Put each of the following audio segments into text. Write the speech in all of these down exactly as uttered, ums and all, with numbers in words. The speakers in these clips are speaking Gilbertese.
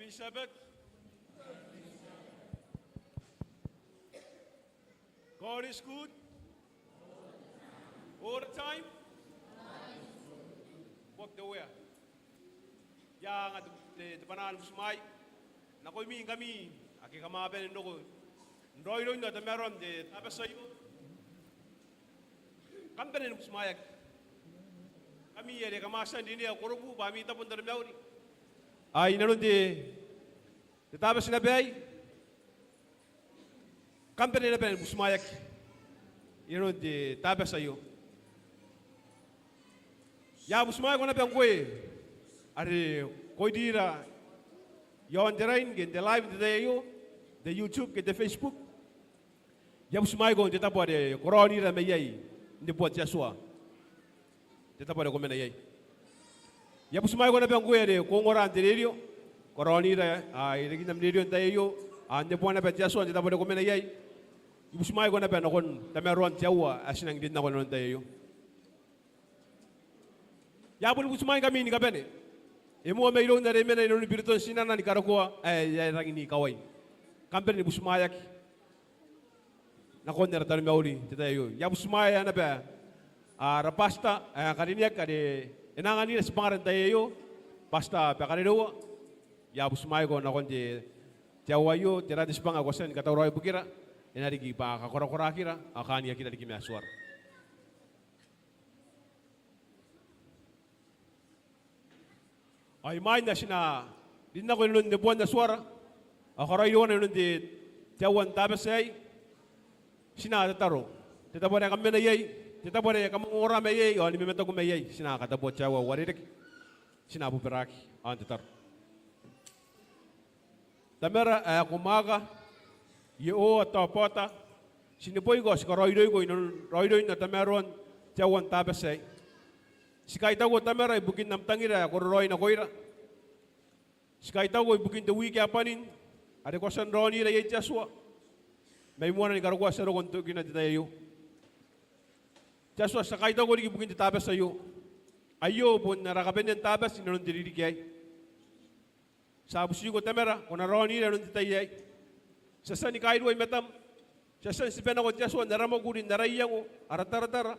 Happy Sabbath. God is good. All the time. Walk the way. I a anga te, te, te bwanaa ni butimwaai nakoimi ngkami ake kam a bane n roko n raoiroin ao tamaroan te Tabati aio. Kam bane ni butimwaeaki. Ngkami are kam a tia n rinea korobu bwa ami tabo n taromauri. Ai nanon te, te Tabati naba aei, kam bane naba ni butimwaeaki inanon te Tabati aio. I a butimwaeko naba ngkoe are ko irira iaon te line ke n te live n te tai aio, te YouTube ke te Facebook. I a butimwaeko n te tabo are ko raonira mai iai neboan te Atua, te tabo are ko mena iai. I a butimwaeko naba ngkoe are ko ongora n te rerio, ko raonira, a, irekin am rerio n te tai aio, a, neboa naba te Atua n te tabo are ko mena iai. I butimwaeko naba nakon tamaroan te aoa ae ti nang rin nako inanon te tai aio. I a boni butimwaingkami ni kabane. E moa mairoun are e mena inanon biroton tinana ni karokoa ae e a rangi n ikawai. Kam bane ni butimwaeaki nakon ara taromauri n te tai aio. I a butimwaea naba ara pastor ae karineaki are e na anganira tibwangara n te tai aio, Pastor Bakarereua. I a butimwaeko nakon te, te aoa aio, tera te tibwanga ae ko a tia ni katauraoa ibukira, e na riki bwa kakorakoraakira ao kaaniakira riki ma Atuara. Ao imwain ae ti na rin nako inanon neboan Atuara ao karaoiroana inanon te, te aoa n Tabati aei, ti na tataro. Te tabo are kam mena iai, te tabo are kam ongora mai iai ao ni mamataku mai iai, ti na katabua te aoa uarereke. Ti na bobaraaki ao n tataro. Tamara ae ko mwaaka, Iehova te Atua ae bobotu, ti neboiko ao ti karaoiroiko inanon raoiroin ao tamaroan te aoa n Tabati aei. Ti kaitauko Tamara ibukin am tangira ae kororaoi nakoira. Ti kaitauko ibukin te wiki ae bwanin are ko a tia n raonira iai te Atua mai moana ni karokoa ti a roko n tokina n te tai aio. Te Atua, ti a kaitauko riki ibukin te Tabati aio. Aio bon ara kabanea n Tabati inanon te ririki aei. Ti a butiko Tamara, ko na raonira inanon te tai aei. Ti a tia ni kairua i matam. Ti a tia n tibanako te Atua n ara mwakuri, n ara iango, ara taratara,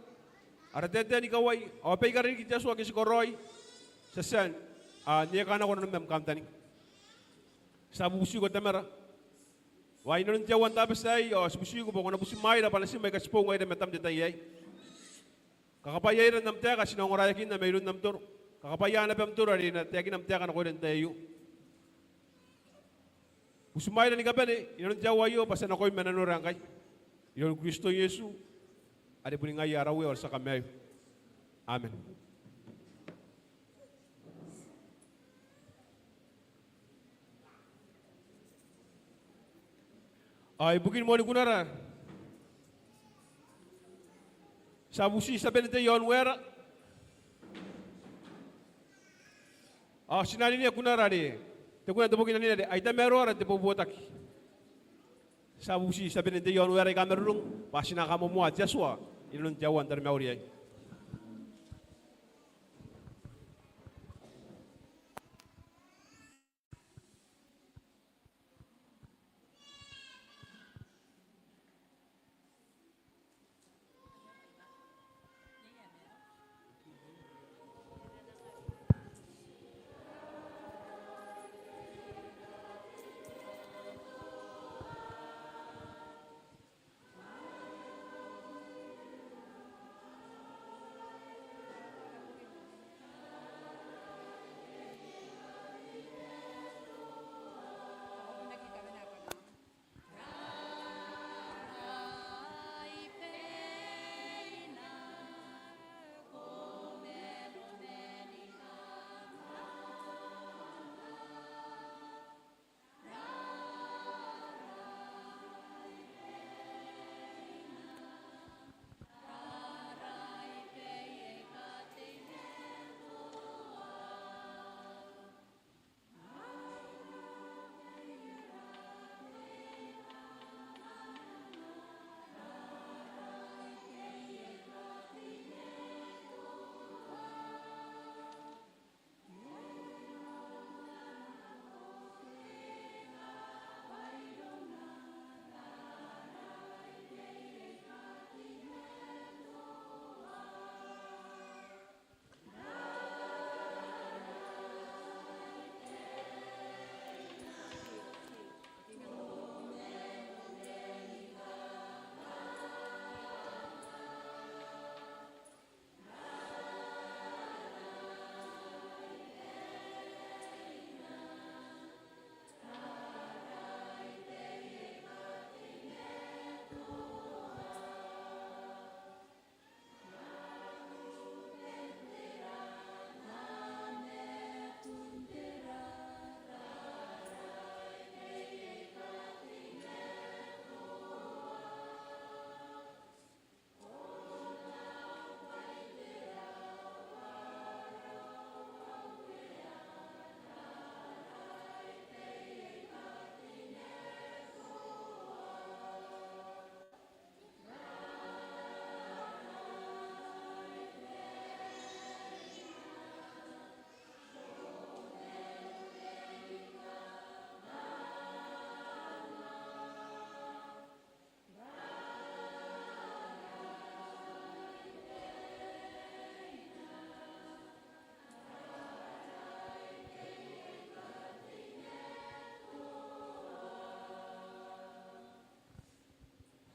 ara taetae ni kawai, ao baikara riki te Atua ake ti karaoi. Ti a tia n, a, n eka nako nanom am kantaninga. Ti a bubutiko Tamara bwa inanon te aoa n Tabati aei ao ti butiko bwa ko na butimwaeira bwa natim aika ti boou ngaira i matam n te tai aei. Kakabwaiaira n am taeka ae ti na ongoraeakinna mairoun am toro. Kakabwaia naba am toro are e na taekina am taeka nakoira n te tai aio. Butimwaeira ni kabane inanon te aoa aio bwa ti a nakoim ma nanora ngkai. Iroun Kristo Iesu are boni ngaia ara Uea ao ara tia Kamaiu. Amen. Ao ibukin moani kunara, ti a bubuti tia bane n tei iaon waera. Ao ti na rinea kunara are te kuna n te bong n anene are Ai Tamaroara te Bobotaki. Ti a bubuti tia bane n tei iaon waera aika marurung bwa ti na kamoamoa te Atua inanon te aoa n taromauri aei.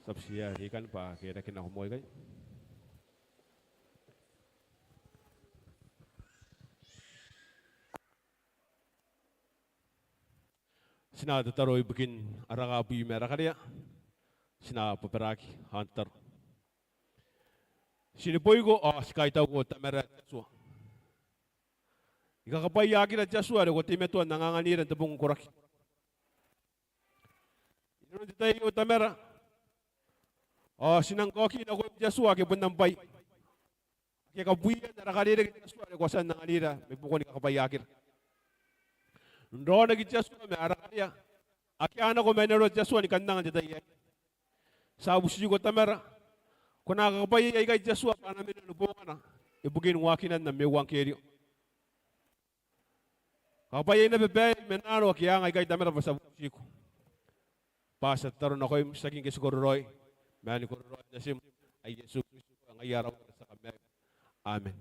Tabwanin te deacon bwa a reke nako moa ikai. Ti na tataro ibukin ara kaabwi ma ara karea. Ti na bobaraaki n tataro. Ti neboiko ao ti kaitauko Tamara te Atua. I kakabwaiaakira te Atua are ko teimatoa n anganganira n te bong ni koraki. Inanon te tai aio Tamara, ao ti nang kaoki nakoim te Atua ake bon am bwai, ake a kabwiia n ara karereke te Atua are ko a tia n anganira mai buakon kakabwaiaakira. N raonaki te Atua ma ara karea ake a nako mai naroa te Atua ni kan anga n te tai aei. Ti a butiko Tamara, ko na kakabwaiaia ikai te Atua bwa a na mena ni bongana ibukin waakinan am euangkerio. Kakabwaiaia naba baai ma naano ake a anga ikai Tamara bwa ti a butiko. Bwa ti a tataro nakoim tiaki ngke ti kororaoi, ma ni kororaoin Natim ae Iesu Kristo, ngaia ara uea, ara tia Kamaiu. Amen.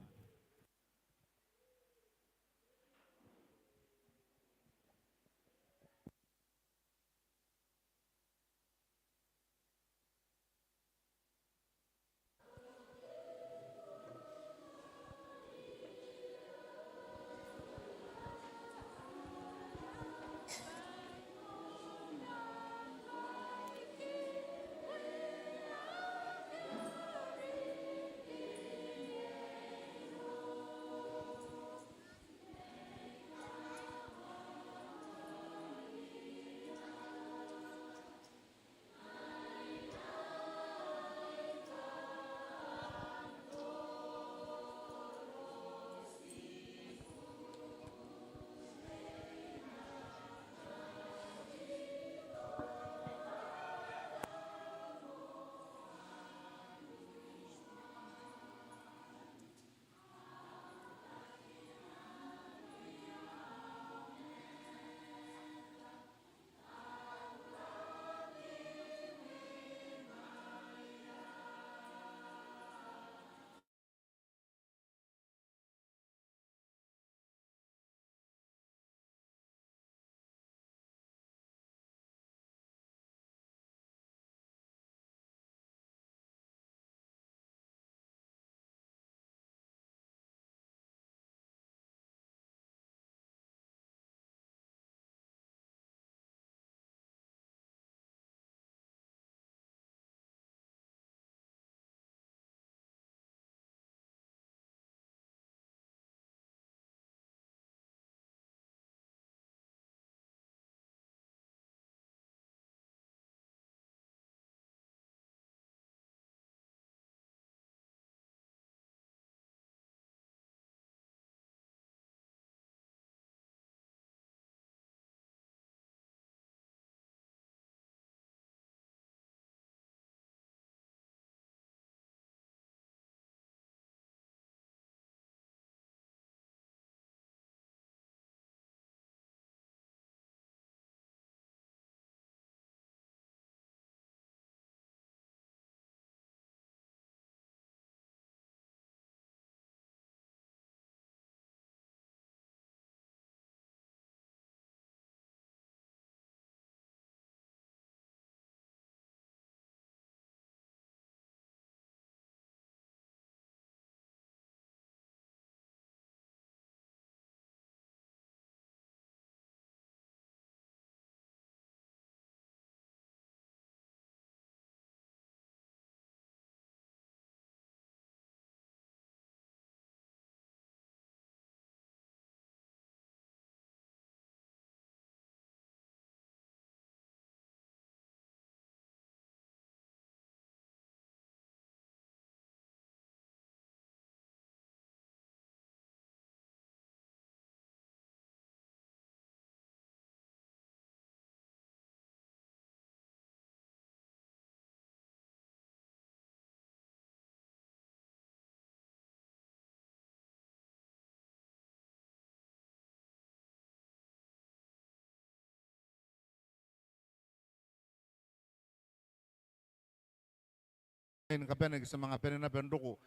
Ni kabane ngke ti a manga bane naba n roko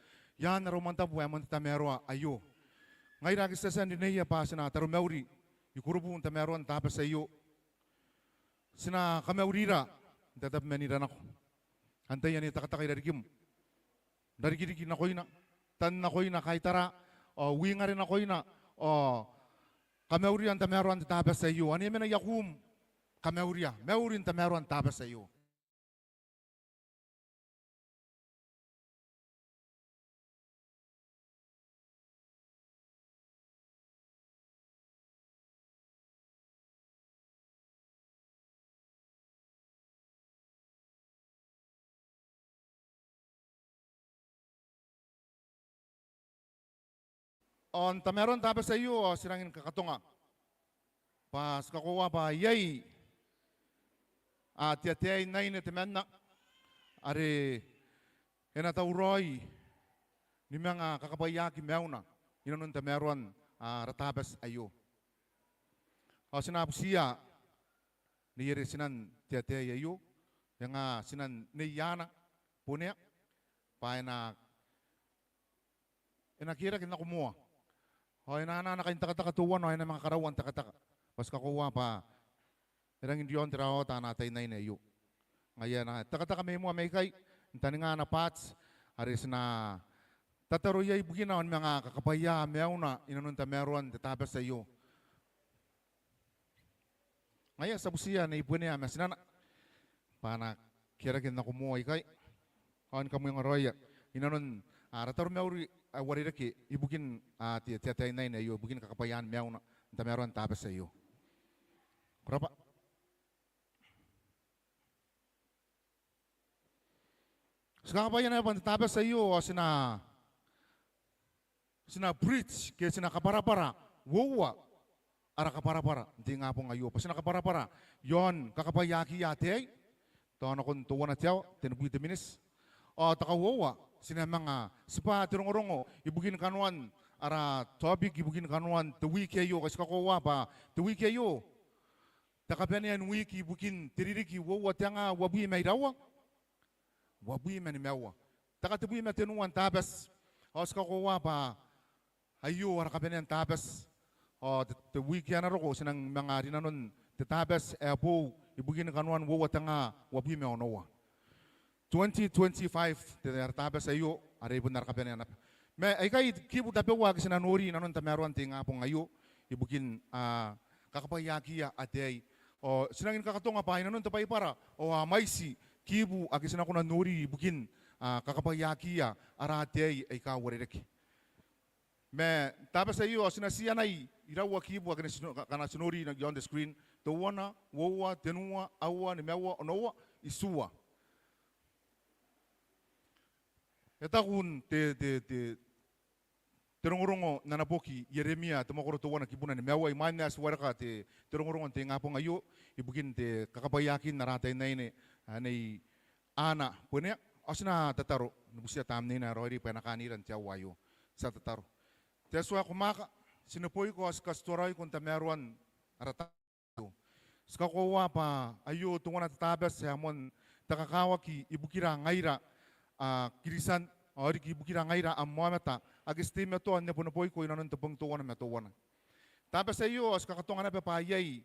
i aan ara umwantabu ae moan te tamaroa aio. Ngaira ake ti a tia n rineia bwa ti na taromauri i kurubu n tamaroan te Tabati aio, ti na kamaurira n tatabemanira nako. Antai ane e takataka irarikim? N rarikiriki nakoina, tan nakoina, kaitara, ao wingare nakoina, ao kamauria n tamaroan te Tabati aio. Ane e mena i akuum, kamauria, mauri n tamaroan te Tabati aio. Ao n tamaroan te Tabati aio ao ti rangi ni kakatonga bwa ti kakoaua bwa iai, a, te ataei n aine temanna are e na tauraoi ni manga kakabwaiaki maiuna inanon tamaroan, a, ara Tabati aio. Ao ti na butiia nei are tinan te ataei aio, e nga tinan nei Ana Bonea, bwa e na, e na kerake nako moa. Ao e na anaa ana kaintekateka teuana ao e na manga karaua n tekateka. Bwa ti kakoaua bwa e rangi n riaon te rawawata ana ataei n aine aio. Ngaia e na tekateka mai moa maikai n taninga ana part are ti na tataro iai ibukina ao ni manga kakabwaia maiuna inanon tamaroan te Tabati aio. Ngaia ti a butiia nei Bonea ma tinana bwa a na kerake nako moa ikai ao ni kamwengaraoia inanon, a, ara taromauri ae uarereke ibukin, a, te, te ataei n aine aio, ibukin kakabwaian maiuna n tamaroan te Tabati aio. Ko rabwa. Ti kakabwaia naba n te Tabati aio ao ti na, ti na bridge ke ti na kabwarabwara uoua ara kabwarabwara n te ingabong aio, bwa ti na kabwarabwara iaon kakabwaiakiia ataei. Tao nakon teuana te aoa, tenibwi te miniti. Ao te kauoua, ti na manga tibwa te rongorongo ibukin kanoan ara topic ibukin kanoan te wiki aio, ngkai ti kakoaua bwa te wiki aio te kabanean wiki ibukin te ririki uoua tenga uabwi ma iraua, uabwi ma nimaua. Te katebwi ma tenua n Tabati. Ao ti kakoaua bwa aio ara kabanean Tabati. Ao te, te wiki ae na roko ti nang manga rinanon te Tabati ae boou ibukin kanoan uoua tenga uabwi ma onoua. Twenty twenty-five te ara Tabati aio, are bon ara kabanea naba. Ma aikai kibu tabeua ake ti na nori inanon tamaroan te ingabong aio ibukin, a, kakabwaiakiia ataei. Ao ti rangi ni kakatonga bwa inanon te Baibara ao a mwaiti kibu ake ti na kona n nori ibukin, a, kakabwaiakiia ara ataei aika uarereke. Ma n te Tabati aio ao ti na tii anai iraua kibu ake ti no-, ka-, ngkana ti nori n, on the screen. Teuana, uoua, tenua, aua, nimaua, onoua, itiua. E taku n te, te, te, te rongorongo n ana boki Ieremia, te mwakoro teuana kibuna nimaua, imwain ae ti wareka te, te rongorongo n te ingabong aio ibukin te kakabwaiakin ara ataei n aine, a, nei Ana Bonea. Ao ti na tataro ni butiia tamneina ae raoiroi bwa e na kaanira n te aoa aio. Ti a tataro. Te Atua ae ko mwaaka, ti neboiko ao ti katituaraoiko n tamaroan ara ta- Ti kakoaua bwa aio teuana te Tabati ae moan te kakawaki ibukira ngaira, a, Kiritian, ao riki ibukira ngaira am aomata ake ti teimatoa n neboneboiko inanon te bong teuana ma teuana. Tabati aio ao ti kakatonga naba bwa iai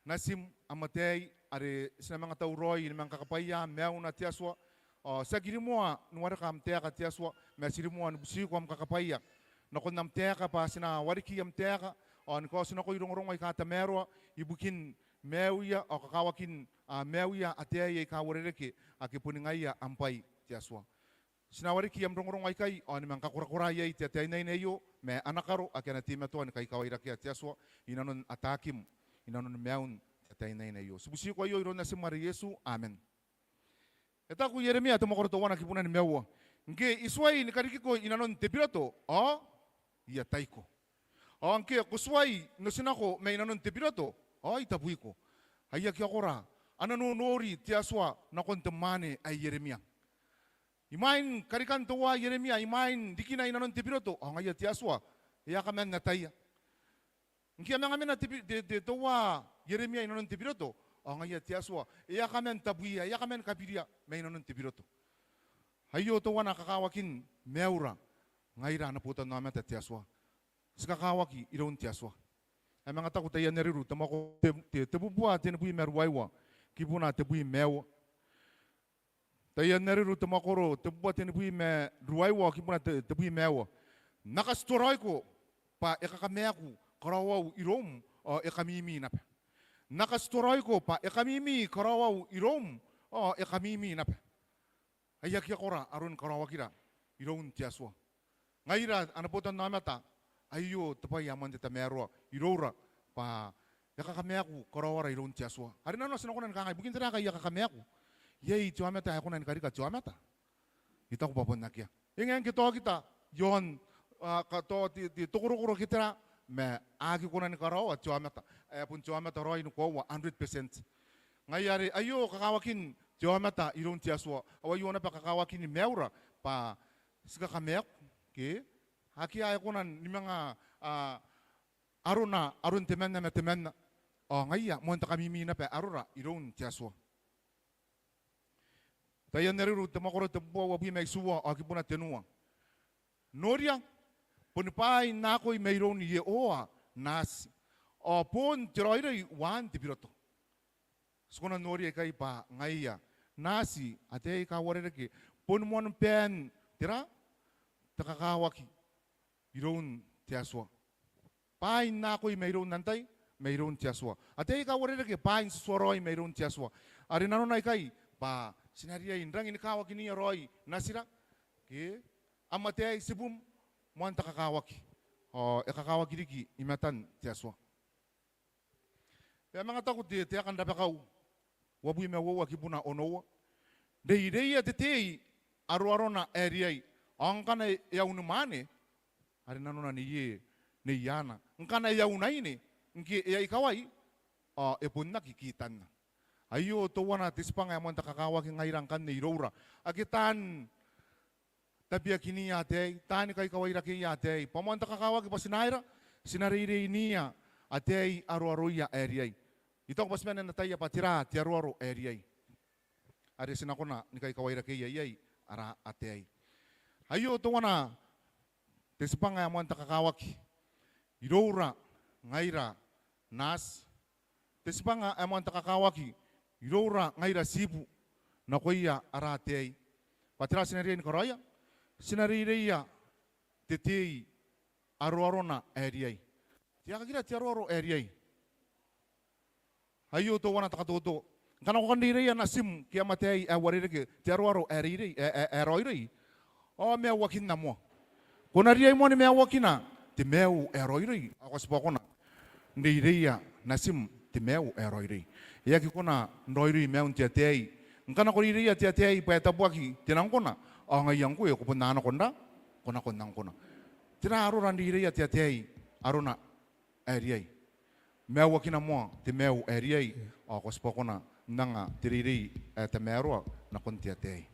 natim am ataei are ti na manga tauraoi ni manga kakabwaia maiuna te Atua. Ao ti aki rimoa ni wareka am taeka te Atua, ma ti rimoa ni butiiko am kakabwaia nakon am taeka, bwa ti na wareki am taeka ao ni kaotinakoi rongorongo aika tamaroa ibukin maiuia ao kakawakin, a, maiuia ataei aika uarereke ake boni ngaia am bwai te Atua. Ti na wareki am rongorongo aikai ao ni manga kakorakora iai te ataei n aine aio ma ana karo ake a na teimatoa ni kaikawarakea te Atua inanon ataakim, inanon maiun te ataei n aine aio. Ti butiiko aio iroun Natim are Iesu. Amen. E taku Ieremia te mwakoro teuana kibuna nimaua: Ngke I tuai ni karikiko inanon te biroto ao I ataiko, ao ngke ko tuai n otinako mai nanon te biroto ao I tabuiko. Aia kiakora ana nonori te Atua nakon te mwaane ae Ieremia. Imwain karikan teuae Ieremia, imwain rikina inanon te biroto, ao ngaia te Atua e a kaman ataia. Ngke e a manga mena te bi-, te, te, teuae Ieremia inanon te biroto, ao ngaia te Atua e a kaman tabuia, e a kaman kabiria mai nanon te biroto. Aio teuana kakawakin maiura ngaira ana botannaomata te Atua. Ti kakawaki iroun te Atua. E a manga taku taian Areru te mwakoro te, te, tebubua tenibwi ma ruaiwa kibuna tebwi ma aua: Taian Areru te mwakoro tebubua tenibwi ma ruaiwa ao kibuna te, tebwi ma aua. N na katituaraoiko bwa e kakamaaku karaoau iroum ao e kamimi naba. N na katituaraoiko bwa e kamimi karaoau iroum ao e kamimi naba. Ai aki akora aron karaoakira iroun te Atua. Ngaira ana botannaomata, aio te bwai ae moan te tamaroa iroura bwa e kakamaaku karaoara iroun te Atua. Are nanona ti na kona ni kangai, bukin tera ngkai e kakamaaku? Iai te aomata ae kona ni karika te aomata? I taku bwa bon akea. E ngae ngke tao kita iaon, a, katao te, te tokorokoro ke tera, ma a aki kona ni karaoa te aomata ae bon te aomata raoi ni koaua, hundred percent. Ngaia are aio kakawakin te aomata iroun te Atua, ao aio naba kakawakin maiura bwa ti kakamaaku ke akea ae kona ni manga, a, arona aron temanna ma temanna. Ao ngaia moan te kamimi naba arora iroun te Atua. Taian Areru te mwakoro tebubua uabwi ma itiua ao kibuna tenua. Noria, boni bwaai n akoi mairoun Iehova naati, ao boon te raoiroi uaan te biroto. Ti kona n nori aikai bwa ngaia naati ataei aika uarereke, boni moan baan tera? Te kakawaki iroun te Atua. Bwaai n akoi mairoun antai? Mairoun te Atua. Ataei aika uarereke, bwaai n tutuaraoi mairoun te Atua. Are nanona aikai bwa ti na riai n rangi ni kawakinia raoi natira ke am ataei, tibum, moan te kakawaki. Ao e kakawaki riki i matan te Atua. E a manga taku te, te Taeka n Rabakau uabwi ma uoua kibuna onoua. Reireia te tei aroarona ae riai, ao ngkana e a unimwaane, are nanona neiei neiaana. Ngkana e a unaine, ngke e a ikawai, ao e bon aki kitanna. Aio teuana te tibwanga ae moan te kakawaki ngaira ngkanne iroura ake taan tabeakinia ataei, taani kaikawairakeia ataei. Bwa moan te kakawaki bwa ti na aera? Ti na reireinia ataei aroaroia ae riai. I taku bwa ti bane n ataia bwa tera te aroaro ae riai are ti na kona ni kaikawairakeia iai ara ataei. Aio teuana te tibwanga ae moan te kakawaki iroura ngaira naati, te tibwanga ae moan te kakawaki iroura ngaira tiibu nakoia ara ataei. Bwa tera ti na riai ni karaoia? Ti na reireia te tei aroarona ae riai. Te aekakira te aroaro ae riai? Aio teuana te katoto. Ngkana ko kan reireia natim ke am ataei ae uarereke te aroaro ae reirei, ae, ae, ae raoiroi, ao maiuakinna moa. Ko na riai moa ni maiuakina te maiu ae raoiroi ao ko tibwa kona n reireia natim te maiu ae raoiroi. E aki kona n raoiroi maiun te ataei ngkana ko reireia te ataei bwa e tabuaki te nangkona, ao ngaia ngkoe ko bon a nako n ra, ko nako n nangkona. Tera arora n reireia te ataei arona ae riai? Maiuakina moa te maiu ae riai, ao ko tibwa kona n anga te reirei ae tamaroa nakon te ataei.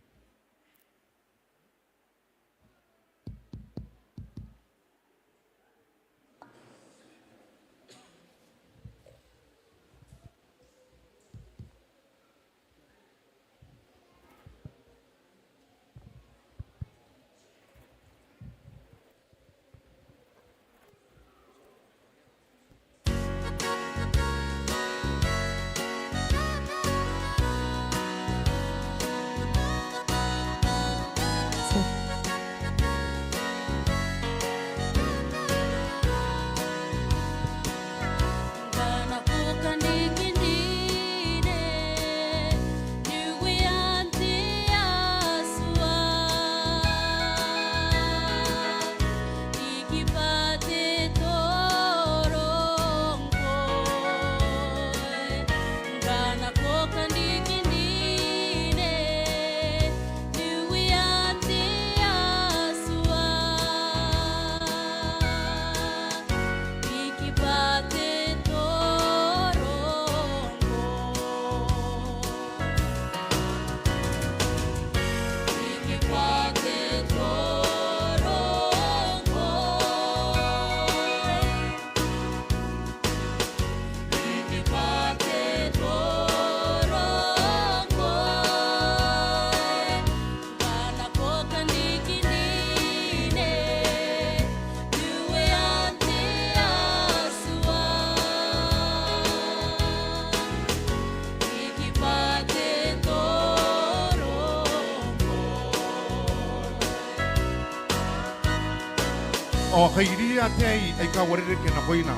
Ao a kairiia ataei aika uarereke nakoina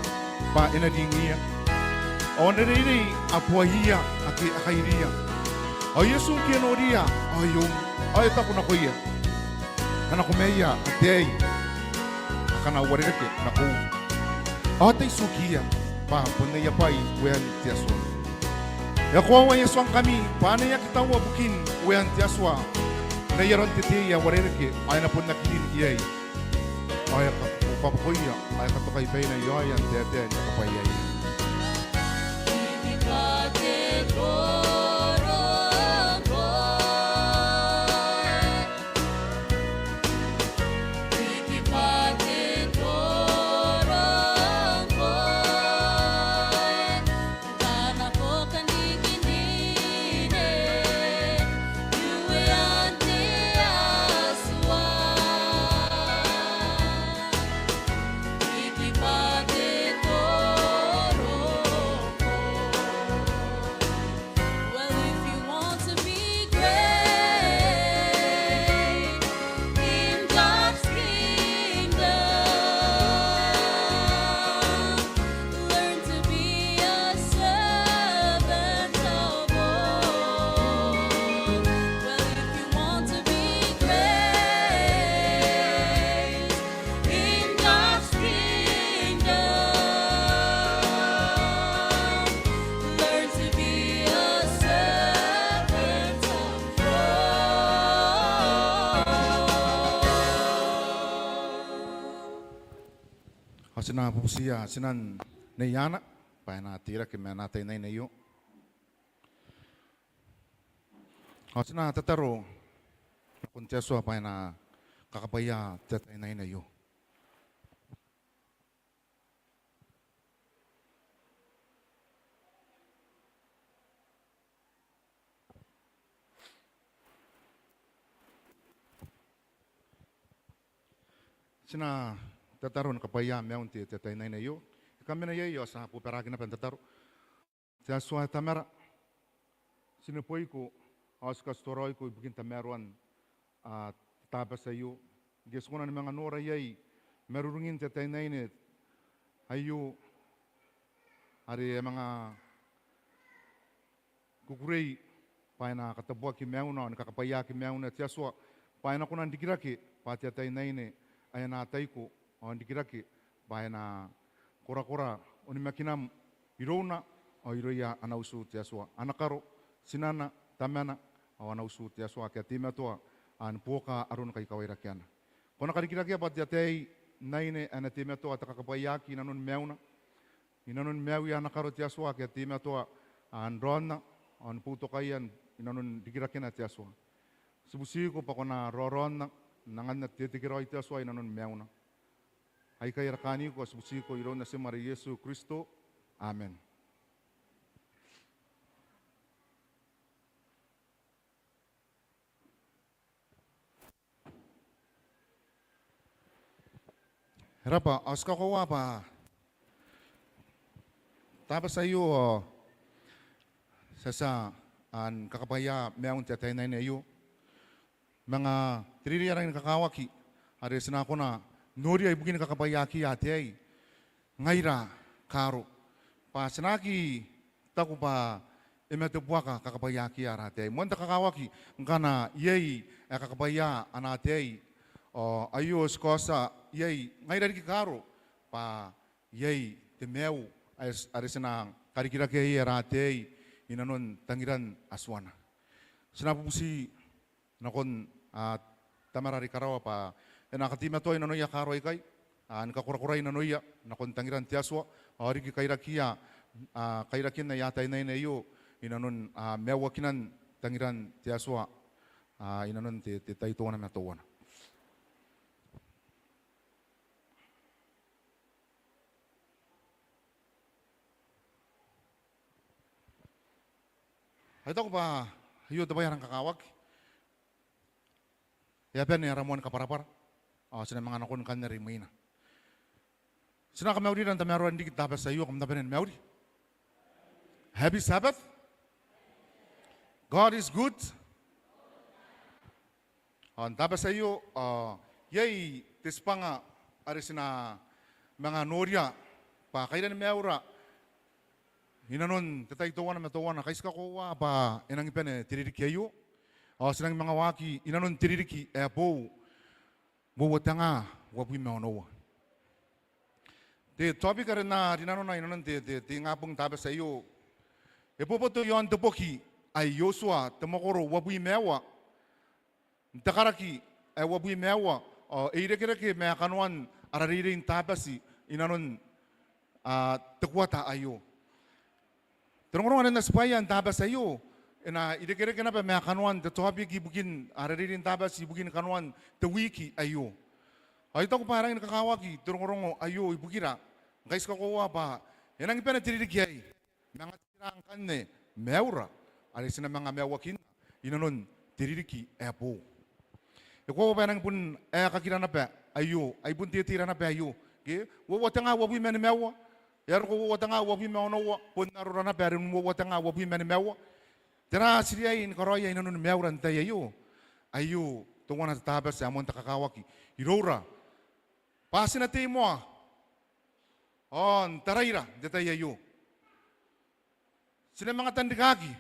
bwa e na ringiia. Ao n reirei a buaia ake a kairiia. Ao Iesu ngke e noria, ao e oum, ao e taku nakoia, Kanakomaia ataei akana uarereke nakoiu, ao tai tiukiia, bwa bon aia bwai uean te Atua. E koaua ae I a tuangkami bwa ane aki taua bukin uean te Atua n ai aron te tei ae uarereke, ao e na bon aki rin iai. Ao e a kabuabuakoia, ao e a katokai baina i aoia n taetae ni kakabwaiaia. Well, if you want to be great in God's kingdom, learn to be a servant of all. Well, if you want to be great in God's kingdom, learn to be a servant of all. Ao ti na bubutiia tinan Nei Ana bwa e na teirake ma ana ataeinaine aio. Ao ti na tataro nakon te Atua bwa e na kakabwaia te ataeinaine aio. Ti na tataro ni kabwaia maiun te, te ataeinaine aio. E kamena iai ao ti a bobaraki naba n tataro. Te Atua ae Tamara, ti neboiko ao ti katitoraoiko ibukin tamaroan, a, te Tabati aio. Ngke ti kona ni manga nora iai marurungin te ataeinaine aio are e a manga kukurei bwa e na katabuaki maiuna ao ni kakabwaiaki maiuna te Atua, bwa e na kona n rikirake bwa te ataeinaine ae ana ataiko, ao n rikirake bwa e na korakora onimakinam irouna ao irouia ana utu te Atua, ana karo, tinana, tamana, ao ana utu te Atua ake a teimatoa ni buoka aron kaikawairakeana. Ko na karikirakea bwa te ataeinaine ae na teimatoa te kakabwaiaki i nanoni maiuna, i nanoni maiuia ana karo te Atua ake a teimatoa n raonna ao ni boutokaia i nanoni rikirakena te Atua. Ti butiko bwa ko na raoraonna n anganna te tekeraoi te Atua i nanoni maiuna. Aikai ara kaniko ao ti butiko iroun Natim are Iesu Kristo. Amen. E raba, ao ti kakoaua bwa Tabati aio ao ti a tia ni kakabwaia maiun te ataeinaine aio. Manga te reirei ae rangi ni kakawaki are ti na kona n noria ibukin kakabwaiakiia ataei, ngaira kaaro. Bwa ti na aki taku bwa e mate buaka kakabwaiakiia ara ataei. Moan te kakawaki ngkana iai ae kakabwaia ana ataei, ao aio ti kaotia iai ngaira riki kaaro bwa iai te maiu ae, are ti na karikirakea iai ara ataei i nanon tangiran Atuana. Ti na bubuti nakon, a, Tamara are i karawa bwa e na kateimatoa i nanoia kaaro aikai, a, ni kakorakorai nanoia nakon tangiran te Atua, ao riki kairakiia, a, kairakin aia ataeinaine aio i nanon, a, maiuakinan tangiran te Atua, a, i nanon te, te tai teuana ma teuana. Ao I taku bwa aio te bwai ae rang kakawaki. E a bane ara moani kabwarabwara. Ao ti na manga nakon kanara imwina. Ti na kamaurira n tamaroan riki te Tabati aio, kam na bane ni mauri. Happy Sabbath. God is good. Ao n Tabati aio, ao iai te tibwanga are ti na manga noria bwa kairan maiura inanon te tai teuana ma teuana, kai ti kakoaua bwa e nangi bane te ririki aio. Ao ti nangi manga waaki inanon te ririki ae boou, uoua tenga uabwi ma onoua. Te topic are N na rinanona inanon te, te, te ingabong Tabati aio, e boboto iaon te boki ae Iotua, te mwakoro uabwi ma aua, n te karaki ae uabwi ma aua, ao e irekereke ma kanoan ara reirei n Tabati inanon, a, te kuata aio. Te rongorongo are N na tibwaia n Tabati aio e na irekereke naba ma kanoan te topic ibukin ara reirei n Tabati ibukin kanoan te wiki aio. Ao I taku bwa e rangi ni kakawaki te rongorongo aio ibukira ngkai ti kakoaua bwa e nangi bane te ririki aei, ma ngaia tera ngkanne maiura are ti na manga maiuakinna inanon te ririki ae boou. E koaua bwa e nangi bon aekakira naba aio, ai bon teteira naba aio. Ke, uoua tenga uabwi ma nimaua, e a roko uoua tenga uabwi ma onoua, bon arora naba are n uoua tenga uabwi ma nimaua. Tera ti riai ni karaoia inanon maiura n te tai aio? Aio teuana te Tabati ae moan te kakawaki iroura bwa ti na tei moa ao n taraira n te tai aio. Ti na manga tanrikaki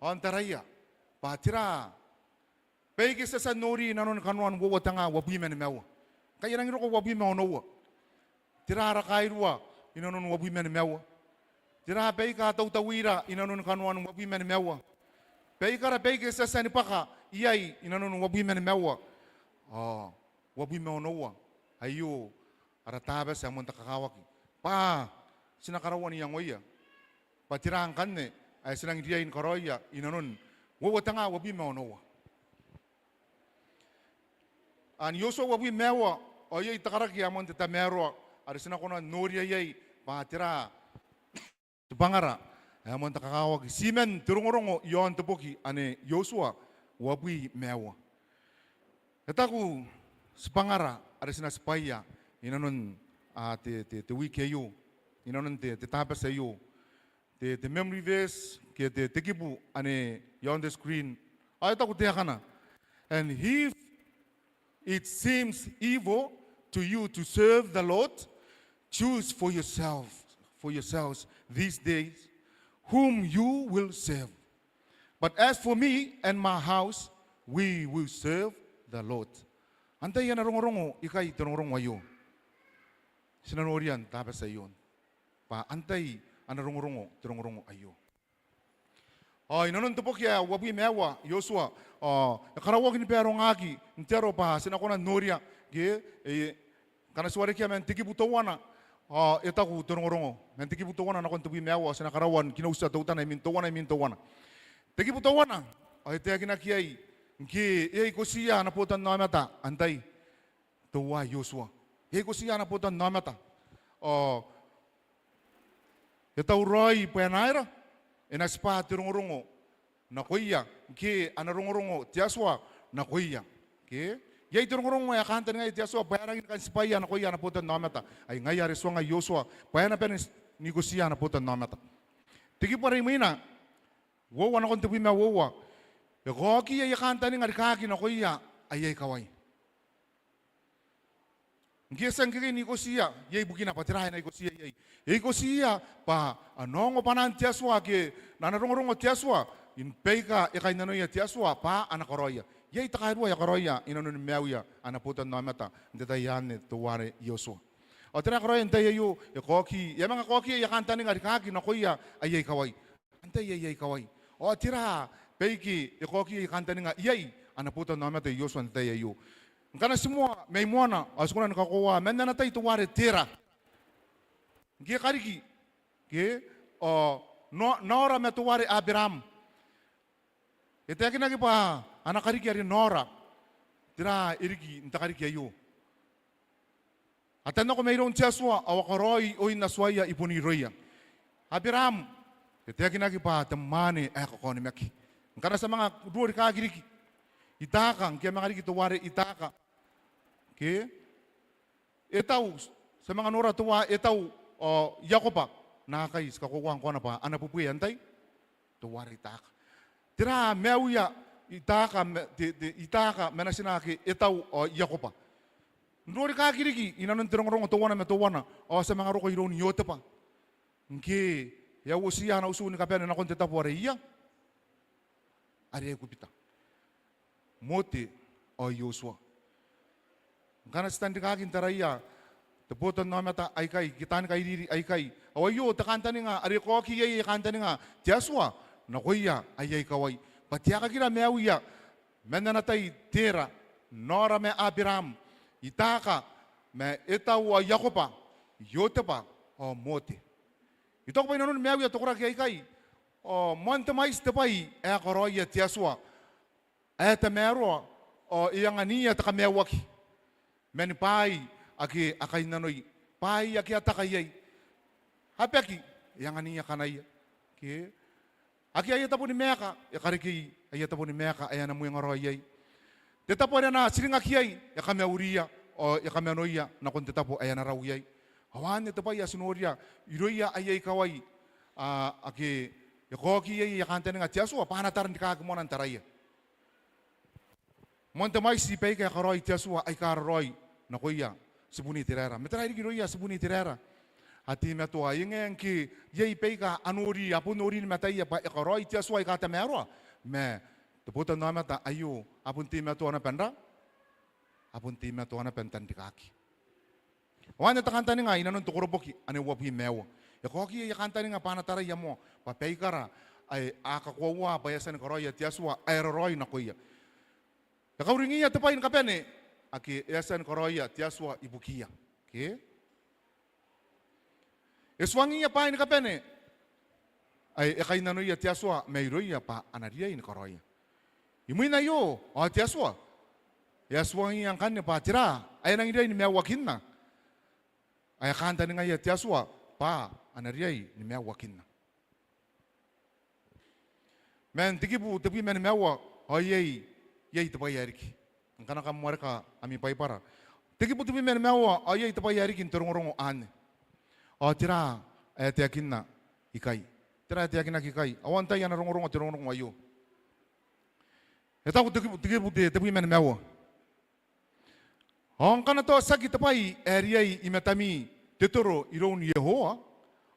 ao n taraia bwa tera baike ti a tia n nori inanon kanoan uoua tenga uabwi ma nimaua. Ngkai e nangi roko uabwi ma onoua. Tera ara kairua inanon uabwi ma nimaua? Tera baika tautauira inanon kanoan uabwi ma nimaua? Baikara baike ti a tia ni bwaka iai inanon uabwi ma nimaua? Ao uabwi ma onoua, aio ara Tabati ae moan te kakawaki bwa ti na karaua n iangoia bwa tera ngkanne ae ti nangi riai ni karaoia inanon uoua tenga uabwi ma onoua. N Iotua uabwi ma aua, ao iai te karaki ae moan te tamaroa are ti na kona n noria iai bwa tera tibwangara ae moan te kakawaki. Ti man te rongorongo iaon te boki anne Iotua uabwi ma aua. E taku tibwangara are ti na tibwaia inanon, a, te, te, te wiki aio, inanon te, te Tabati aio, te, te memory verse ke te, te kibu anne iaon te screen. Ao e taku taekana: And if it seems evil to you to serve the Lord, choose for yourself, for yourselves this day whom you will serve. But as for me and my house, we will serve the Lord. Antai ana rongorongo ikai te rongorongo aio? Ti na noria n Tabati aio bwa antai ana rongorongo te rongorongo aio. Ao inanon te boki ae uabwi ma aua Iotua, ao e karauaki ni barongaki n te aro bwa ti na kona n noria, ke, e, ngkana ti warekia man te kibu teuana, ao e taku te rongorongo man te kibu teuana nakon tebwi ma aua, ao ti na karaua n kinautia teutana imwin teuana, imwin teuana. Te kibu teuana, ao e taekinaki iai ngke e a ikotiia ana botannaomata antai? Teuae Iotua. E a ikotiia ana botannaomata. Ao e tauraoi bwa e na aera? E na tibwa te rongorongo nakoia, ngke ana rongorongo te Atua nakoia. Ke? Iai te rongorongo ae kantaningaia te Atua bwa e rangi ni kan tibwaia nakoia ana botannaomata. Ai ngaia are tuangai Iotua bwa e na bane n ikotiia ana botannaomata. Te kibu are imwina, uoua nakon tebwi ma uoua. E kaoki aia kantaninga rikaaki nakoia aia ikawai. Ngke e a tia ngkekei n ikotiia, iai bukina bwa tera ae na ikotiia iai. E ikotiia bwa a na ongo bwanaan te Atua ke n ana rongorongo te Atua, i baika e kainnanoia te Atua bwa a na karaoia. Iai takairua ae a karaoia inanoni maiuia ana botannaomata n te tai anne teuare Iotua. Ao tera ae e karaoia n te tai aio? E kaoki, e a manga kaoki aia kantaninga rikaaki nakoia aia ikawai. Antai aia ikawai? Ao tera baike e kaoki aia kantaninga iai ana botannaomata Iotua n te tai aio? Ngkana ti moa mai moana, ao ti kona ni kakoaua man ana tai teuare Tera. Ngke e kariki, ke, ao Nao-, Naora ma teuare Aberaam. E taekinaki bwa ana kariki are Naora. Tera e riki n te kariki aio? A tannako mairoun te Atua, ao a karaoi oin Atuaia i bon irouia. Aberaam, e taekinaki bwa te mwaane ae kakaonimaki. Ngkana ti a manga ruo rikaaki riki, Itaaka, ngke e a manga riki teuare Itaaka. Ke? Etau, ti a manga nora teuae Etau ao Iakoba, naakai ti kakoaua ngkoa naba ana bubue antai? Teuare Itaaka. Tera maiuia Itaaka ma, te, te, Itaaka ma natina ake Etau ao Iakoba? N rorikaki riki inanon te rongorongo teuana ma teuana ao ti a manga roko iroun Iotebwa. Ngke e a uotiia ana utu ni kabane nakon te tabo are ia, are Aikubita. Mote ao Iotua. Ngkana ti tanrikaki n taraia te botannaomata aikai ke taani kairiri aikai, ao aio te kantaninga are e kaoki iai aia kantaninga te Atua nakoia aia ikawai bwa te aekakira maiuia man ana tai Tera, Nora ma Aberaam, Itaaka ma Etau ao Iakoba, Iotebwa ao Mote. I taku bwa inanoni maiuia te koraki aikai ao moan te mwaiti te bwai ae karaoia te Atua ae tamaroa ao e anganiia te kamaiuaki man bwaai ake a kainnanoi, bwaai ake a taka iai. A baki, e anganiia kanaia. Ke akea aia tabo ni maeka, e karekei aia tabo ni maeka ae a na mwengaraoi iai. Te tabo are a na tiringaki iai, e kamauriia ao e kamanoia nakon te tabo ae a na rau iai. Ao anne te bwai ae ti noria irouia aia ikawai, a, ake e kaoki iai aia kantaninga te Atua bwa a na tanrikaki moa n taraia. Moan te mwaiti baika e karaoi te Atua aika raraoi nakoia tibun Iteraera. Ma tera riki irouia tibun Iteraera? A teimatoa. E ngae ngke iai baika a nori, a bon nori ni mataia bwa e karaoi te Atua aika tamaroa, ma te botannaomata aio a bon teimatoa naba n ra, a bon teimatoa naba n tanrikaki. Ao anne te kantaninga inanon te koroboki ane uabwi ma aua. E kaoki aia kantaninga bwa a na taraia moa bwa baikara ae a kakoaua bwa e a tia ni karaoia te Atua ae raraoi nakoia. E kauringiia te bwai ni kabane ake e a tia ni karaoia te Atua ibukiia. Ke e tuangiia bwaai ni kabane ae e kainnanoia te Atua mairouia bwa a na riai ni karaoia. Imwin aio ao te Atua e a tuangiia ngkanne bwa tera ae e nangi riai ni maiuakinna, ae kantaningaia te Atua bwa a na riai ni maiuakinna. Man te kibu tebwi ma nimaua ao iai, iai te bwai ae riki. Ngkana kam wareka ami Baibara, te kibu tebwi ma nimaua ao iai te bwai ae riki n te rongorongo anne. Ao tera ae taekinna ikai? Tera ae taekinaki ikai? Ao antai ana rongorongo te rongorongo aio? E taku te kibu, te kibu te, tebwi ma nimaua: Ao ngkana tao tiaki te bwai ae riai i matami te toro iroun Iehova,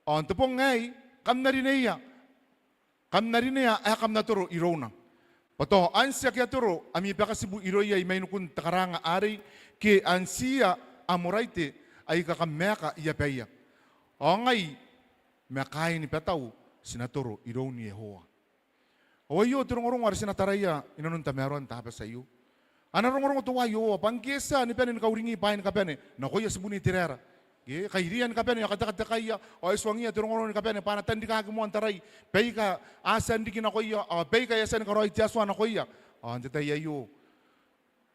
ao n te bong aei kam na rineia, kam na rinea ae kam na toro irouna. Bwa tao anti ake a toro ami bakatibu irouia i mainikun te karaanga arei, ke antiia Amoraite aika kam maeka i abaia. Ao ngai ma kaaini batau ti na toro iroun Iehova. Ao aio te rongorongo are ti na taraia inanon tamaroan te Tabati aio. Ana rongorongo teuaei Iehova bwa ngke e tia ni bane ni kauringi bwaai ni kabane nakoia tibun Iteraera, ke e kairiia ni kabane ao e katekatekaia, ao e tuangiia te rongorongo ni kabane bwa a na tanrikaki moa n tarai baika a tia n riki nakoia, ao baika e a tia ni karaoi te Atua nakoia. Ao n te tai aio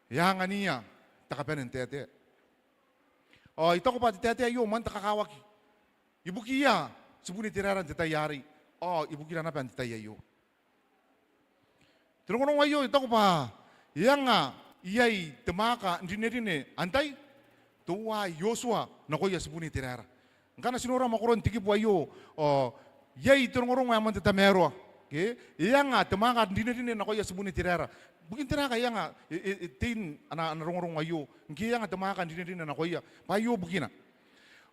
e a anganiia te kabane n taetae. Ao I taku bwa te taetae aio moan te kakawaki ibukiia tibun Iteraera n te tai arei, ao ibukira naba n te tai aio. Te rongorongo aio I taku bwa e anga iai te mwaaka n rinerine antai? Teuaei Iotua nakoia tibun Iteraera. Ngkana ti nora mwakoron te kibu aio, ao iai te rongorongo ae moan te tamaroa, ke e anga te mwaaka n rinerine nakoia tibun Iteraera. Bukin tera ngkai e anga, e, e, e tein ana, ana rongorongo aio ngke e anga te mwaaka n rinerine nakoia? Bwa aio bukina.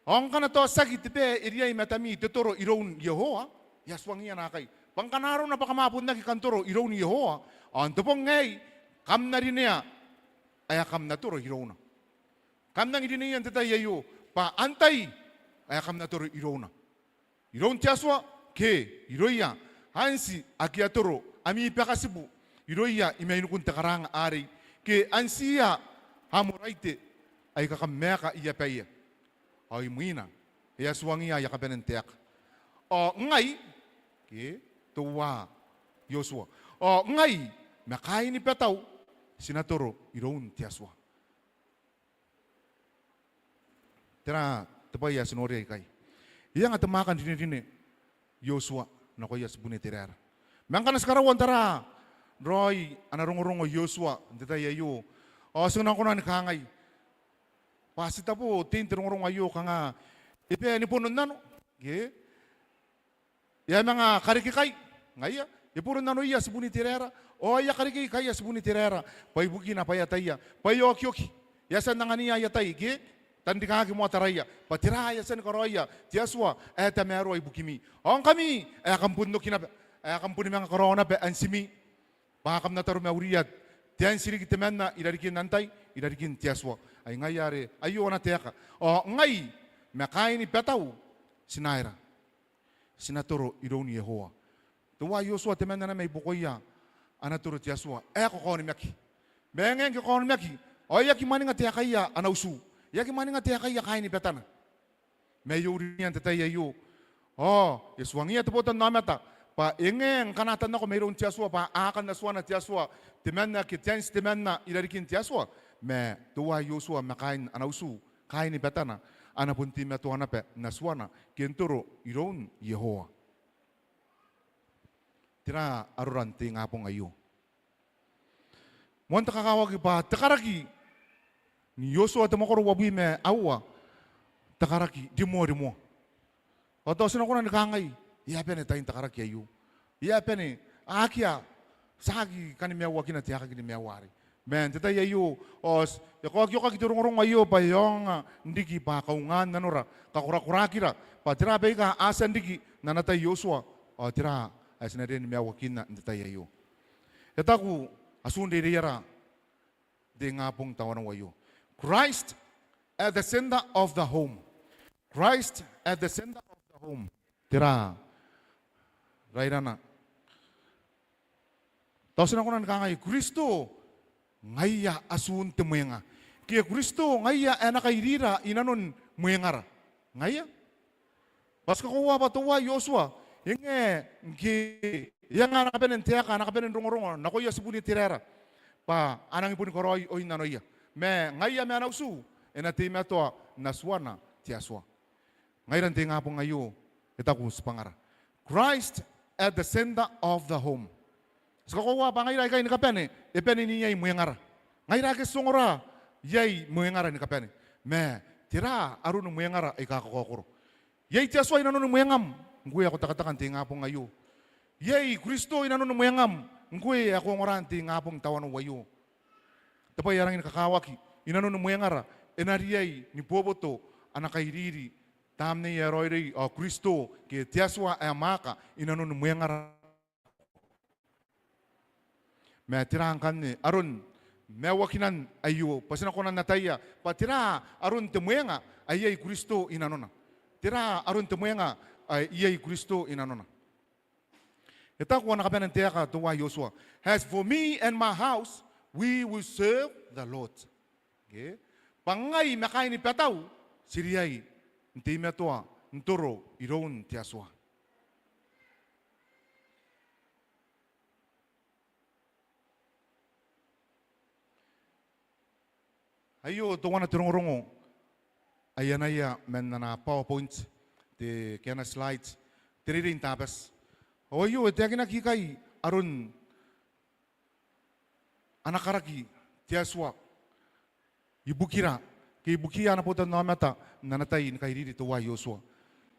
Ao ngkana tao tiaki te bae e riai i matami te toro iroun Iehova, e a tuangiia naakai bwa ngkana arona bwa kam a bon aki kan toro iroun Iehova, ao n te bong aei kam na rinea ae kam na toro irouna. Kam nangi rineia n te tai aio bwa antai ae kam na toro irouna? Iroun te Atua, ke irouia anti ake a toro ami bakatibu irouia i mainikun te karaanga arei, ke antiia Amoraite aika kam maeka i abaia. Ao imwina e a tuangiia aia kabanemwaaka. Ao ngai, ke teuaei Iotua, ao ngai ma kaaini batau ti na toro iroun te Atua. Tera te bwai ae ti noria ikai? E anga te mwaaka n rinerine Iotua nakoia tibun Iteraera. Ma ngkana ti karaua n tara raoi ana rongorongo Iotua n te tai aio, ao ti na kona ni kangai bwa ti tabo tein te rongorongo aio kanga e bae ni bono n nano, ke e a manga karekekai. Ngaia, e bono nanoia tibun Iteraera, ao e a karekei kaia tibun Iteraera, bwa ibukina bwa e ataia bwa e a okioki. E a tia n anganiia aia tai, ke? Tanrikaaki moa taraia bwa tera ae e a tia ni karaoia te Atua ae tamaroa ibukimi. Ao ngkami ae kam bon oki naba, ae kam boni manga karaoa naba antimi bwa kam na taromauria te anti riki temanna i rarikin antai? I rarikin te Atua. Ai ngaia are aio ana taeka. Ao ngai ma kaaini batau ti na aera? Ti na toro iroun Iehova. Teuae Iotua temanna mai buakoia a na toro te Atua ae kakaonimaki. Ma e ngae ngke e kakaonimaki ao e aki mwaninga taekaia ana utu, e aki mwaninga taekaia kaaini batana. Ma e uringia n te tai aio ao e tuangiia te botannaomata bwa e ngae ngkana a tannako mairoun te Atua bwa a kan atuana te Atua temanna ke te anti temanna i rarikin te Atua. Ma teuae Iotua ma kaain ana utu, kaaini batana, a na bon teimatoa naba n atuana ke n toro iroun Iehova. Tera arora n te ingabong aio? Moan te kakawaki bwa te karaki n Iotua te mwakoro uabwi ma aua, te karaki rimoa rimoa. Ao tao ti na kona ni kangai, e a bane tain te karaki aio. E a bane, akea, tiaki kani maiuakina te aekaki ni maiu arei. Ma n te tai aio ao e kaokiokaki te rongorongo aio bwa e aonga n riki bwa kaungaan nanora, kakorakoraakira bwa tera baika a tia n riki n ana tai Iotua ao tera ae ti na riai ni maiuakinna n te tai aio. E taku atun reireiara n te ingabong tawanou aio, Christ at the center of the home. Christ at the center of the home. Tera rairana? Tao ti na kona ni kangai, Kristo ngaia atun te mwenga, ke Kristo ngaia ae na kairira inanon mwengara. Ngaia. Bwa ti kakoaua bwa teuae Iotua e ngae ngke e anga ana kabane n taeka, ana kabane n rongorongo nakoia tibun Iteraera bwa a nangi boni karaoi oin nanoia. Ma ngaia ma ana utu e na teimatoa n atuana te Atua. Ngaira n te ingabong aio e taku tibwangara, Christ at the center of the home. Ti kakoaua bwa ngaira aikai ni kabane e bane n iai mwengara. Ngaira ake ti ongora iai mwengara ni kabane. Ma tera aroni mwengara aika kakaokoro? Iai te Atua inanoni mwengam ngkoe ae ko tekateka n te ingabong aio? Iai Kristo inanoni mwengam ngkoe ae ko ongora n te ingabong tawanou aio? Te bwai ae rangi ni kakawaki inanoni mwengara, e na riai ni boboto ana kairiri Tamnei ae Raoiroi ao Kristo ke te Atua ae mwaaka inanoni mwengara. Ma tera ngkanne aron maiuakinan aio bwa ti na kona n ataia bwa tera aron te mwenga ae iai Kristo inanona? Tera aron te mwenga ae iai Kristo inanona? E taku ana kabane n taeka teuae Iotua, "As for me and my house, we will serve the Lord." Ke? Bwa ngai ma kaaini batau ti riai n teimatoa n toro iroun te Atua. Aio teuana te rongorongo ae anaia man ana PowerPoint, te, ke ana slide, te reirei n Tabati. Ao aio e taekinaki ikai aron ana karaki te Atua ibukira, ke ibukiia ana botannaomata n ana tai ni kairiri teuae Iotua.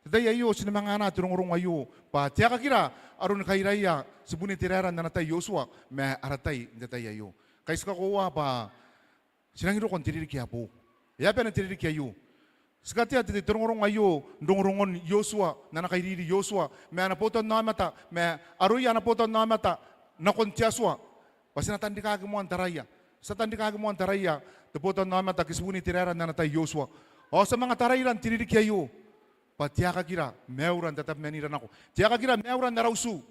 Te tai aio ti na manga anaa te rongorongo aio bwa taekakira aroni kairaia tibun Iteraera n ana tai Iotua ma ara tai n te tai aio. Kai ti kakoaua bwa ti nangi roko n te ririki ae boou. E a bane te ririki aio. Ti katea te, te rongorongo aio n rongorongon Iotua, n ana kairiri Iotua ma ana botannaomata ma aroia ana botannaomata nakon te Atua. Bwa ti na tanrikaaki moa n taraia. Ti a tanrikaaki moa n taraia te botannaomata ke tibun Iteraera n ana tai Iotua. Ao ti a manga taraira n te ririki aio bwa taekakira maiura n tatabemanira nako, taekakira maiura n ara utu.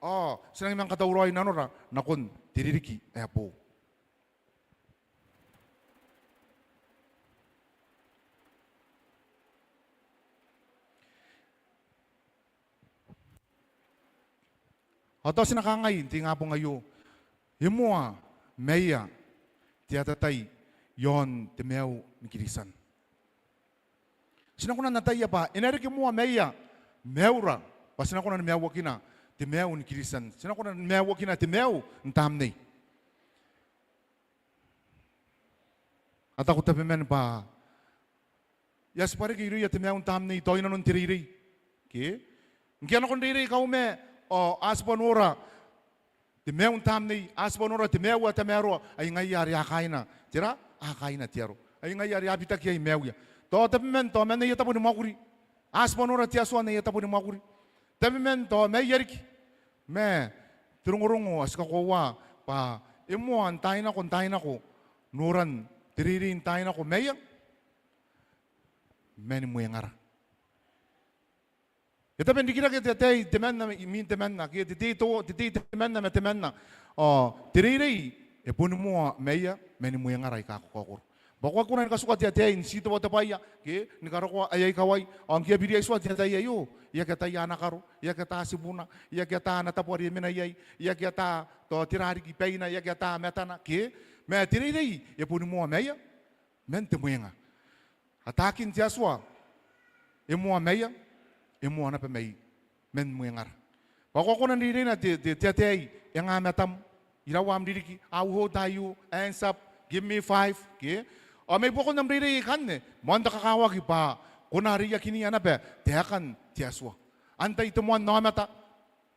Ao ti nangi manga katauraoi nanora nakon te ririki ae boou. Ao tao ti na kangai n te ingabong aio, e moa maia te atatai iaon te maiu ni Kiritian. Ti na kona n ataia bwa e na reke moa maia maiura bwa ti na kona ni maiuakina te maiu ni Kiritian. Ti na kona ni maiuakina te maiu n tamnei. A taku tabeman bwa e a tibwa reke irouia te maiu n tamnei tao inanon te reirei. Ke? Ngke a nako n reirei kauma ao a tibwa nora te maiu n tamnei, a tibwa nora te maiu ae tamaroa, ai ngaia are a kaaina, tera, a kaaina te aro. Ai ngaia are a bitaki iai maiuia. Tao tabeman, tao man aia tabo ni mwakuri, a tibwa nora te Atua n aia tabo ni mwakuri. Tabeman, tao maia riki. Ma te rongorongo ae ti kakoaua bwa e moa n taai nako, n taai nako, noran te reirei n taai nako maia, mani mwengara. E tabe n rikirake te ataei temanna imwin temanna, ke te tei to-, te tei temanna ma temanna. Ao te reirei e boni moa maia, mani mwengara aika kakaokoro. Bwa ko aki kona ni katuka te ataei n titebo tabeia, ke ni karokoa aia ikawai, ao ngke e a biri aitiua te ataei aio, e aki ataia ana karo, e aki ata tibuna, e aki ata ana tabo are e mena iai, e aki ata tao tera riki baina, e aki ata matana, ke. Ma te reirei e boni moa maia, man te mwenga. Ataakin te Atua e moa maia, e moa naba mai man mwengara. Bwa ko a kona n reireina te, te, te ataei e nga matam, iraua am ririki, how old are you, hands up, give me five, ke. Ao mai buakon am reirei aikanne, moan te kakawaki bwa ko na reiakinia naba taekan te Atua. Antai te moan aomata,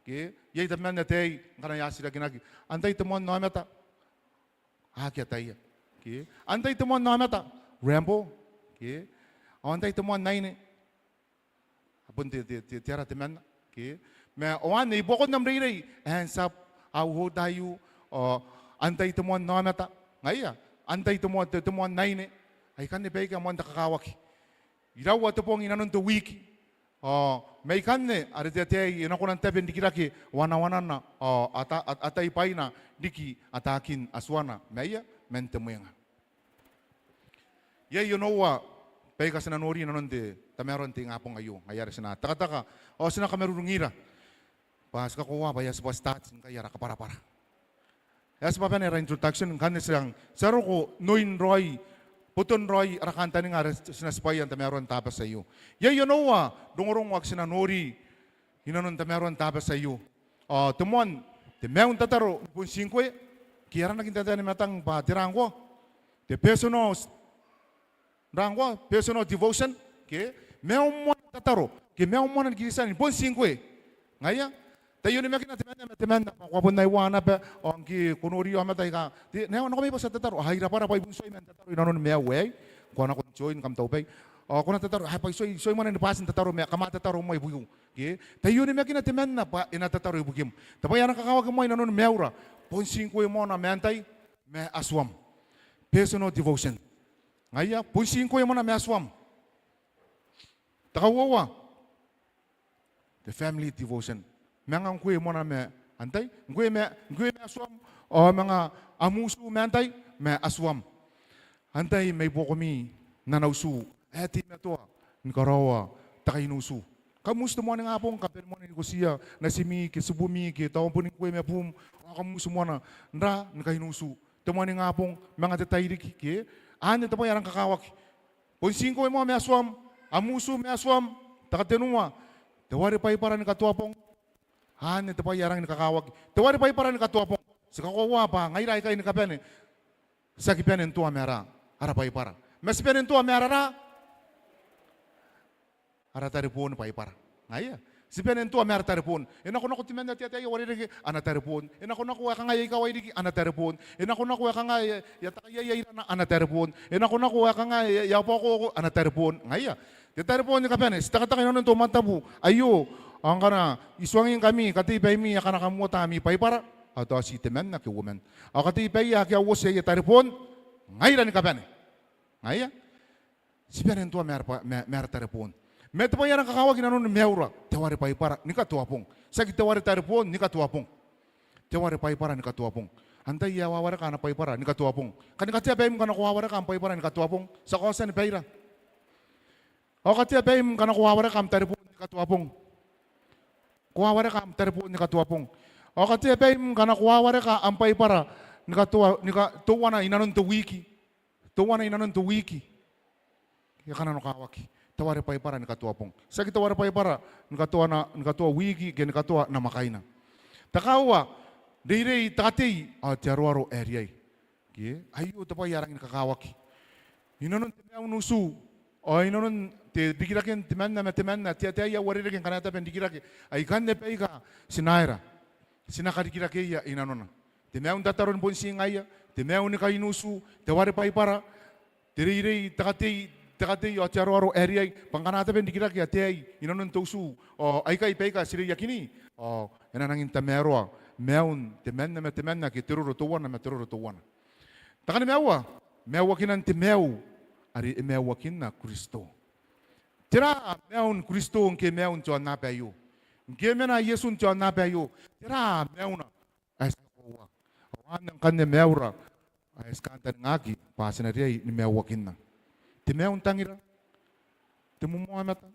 ke. Iai tabeman ataei ngkana e a titirakinaki, antai te moan aomata, a aki ataia, ke. Antai te moan aomata, Rambo, ke. Ao antai te moan aine, a bon te, te, te, te ara temanna, ke. Ma ao anne i buakon am reirei, hands up, how old are you, ao antai te moan aomata, ngaia, antai te moan, te, te moan aine. Aikanne baika moan te kakawaki. Iraua te bong i nanon te wiki. Ao mai ikanne are te ataei e na kona n tabe n rikirake wanawanana ao ata-, at-, ataibwaina riki ataakin Atuana maia, man te mwenga. Iai onoua baika ti na nori i nanon te tamaroan te ingabong aio, ngaia are ti na takataka ao ti na kamarurungira. Bwa ti kakoaua bwa e a tibwa start ngkai ara kabwarabwara. E a tibwa bane ara introduction, ngkanne ti rang, ti a roko n oin raoi, boton raoi ara kantaninga are ti na tibwaia n tamaroan te Tabati aio. Iai onoua rongorongo ake ti na nori i nanon tamaroan te Tabati aio. Ao te moan, te maiu n tataro ni bon ti ngkoe, ke aranaki n te tai ae matang bwa tera ngkoa, te personal Rang ngkoa, personal devotion, ke, maiu moana n tataro, ke maiu moana ni Kristian, bon ti ngkoe. Ngaia, tai onimakina temanna ma temanna, bwa ko a bon aua naba, ao ngke ko nori aomata aika, te, nao, nako mai bwa ti a tataro, ai rabwarabwa, I bon tuai man tataro i nanoni maiu aei, ko a nako n join, kam taubwai. Ao ko na tataro, ai bwa I tuai, I tuai moana ni bati n tataro ma, kam a tataro moa ibukiu. Ke, tai onimakina temanna, bwa e na tataro ibukim. Te bwai ae rang kakawaki moa i nanoni maiura, bon ti ngkoe moana ma antai, ma Atuam. Personal devotion. Ngaia, bon ti ngkoe moana ma Atuam. Te kauoua, te family devotion. Manga ngkoe moana ma antai, ngkoe ma, ngkoe ma Atuam, ao manga am utu ma antai, ma Atuam. Antai mai buakomi n ana utu ae teimatoa ni karaoa te kain utu? Kam utu te moaningabong, kam bane moa n ikotiia natimi, ke tibumi, ke tao bon ngkoe ma buum, ao kam utu moana n ra ni kain utu. Te moaningabong, manga te tairiki, ke, anne te bwai ae rang kakawaki. Bon ti ngkoe moa ma Atuam, am utu ma Atuam, te katenua, te ware bwaibwara ni katoabong. Anne te bwai ae rang ni kakawaki. Te ware bwaibwara ni katoabong. Ti kakoaua bwa ngaira aikai ni kabane, ti aki bane n toa ma ara, ara bwaibwara. Ma ti bane n toa ma ara ra, ara tareboon bwaibwara. Ngaia. Ti bane n toa ma ara tareboon. E nakonako temanna te ataei ae uarereke, ana tareboon. E nakonako ae kanga e a ikawai riki, ana tareboon. E nakonako ae kanga e a, e a takaiaia irana, ana tareboon. E nakonako ae kanga e a, e a baokooko, ana tareboon. Ngaia. Te tareboon ni kabane, ti tekateka i nanon te umwantabu aio, ao ngkana I tuangingkami, katei baimi akana kam uota ami bwaibwara, ao tao ti temanna ke uoman. Ao katei baia ake a uoti aia tareboon, ngaira ni kabane. Ngaia. Ti bane n toa ma ara, ma, ma ara tareboon. Ma te bwai ae rang kakawaki i nanoni maiura, te ware bwaibwara ni katoabong. Tiaki te ware tareboon ni katoabong. Te ware bwaibwara ni katoabong. Antai ae a wawareka ana bwaibwara ni katoabong? Kani katea baim ngkana ko a wawareka am bwaibwara ni katoabong. Ti a kaotia ni baira. Ao katea baim ngkana ko a wawareka am tareboon ni katoabong. Ko a wawareka am tareboon ni katoabong. Ao katea baim ngkana ko a wawareka am bwaibwara ni katoa, ni ka-, teuana i nanon te wiki. Teuana i nanon te wiki. E kananokawaki. Te ware bwaibwara ni katoabong. Tiaki te ware bwaibwara ni katoa na, ni katoa wiki, ke ni katoa namwakaina. Te kauoua, reirei te katei, ao te aroaro ae riai. Ke, aio te bwai ae rangi ni kakawaki. I nanon te maiu n utu, ao i nanon te rikiraken temanna ma temanna, te ataei ae uarereke ngkana e tabe n rikirake. Aikanne baika ti na aera. ti na karikirakeia i nanona. Te maiu n tataro ni bon tii ngaia, te maiu ni kainutu, te ware Baibara, te reirei, te katei, te katei ao te aroaro ae riai, bwa ngkana a tabe n rikirake ataei i nanon te utu, ao aikai baika ti reiakini, ao e na rangi n tamaroa maiun temanna ma temanna ke te roro teuana ma te roro teuana. Te kanimaua, maiuakinan te maiu are e maiuakinna Kristo. Tera maiun Kristo ngke e maiu n te aonnaba aio? Ngke e mena Iesu n te aonnaba aio, tera maiuna ae ti kakoaua? Ao anne ngkanne maiura ae ti kantaningaki bwa ti na riai ni maiuakinna. Te maiu n tangira, te momoaomata,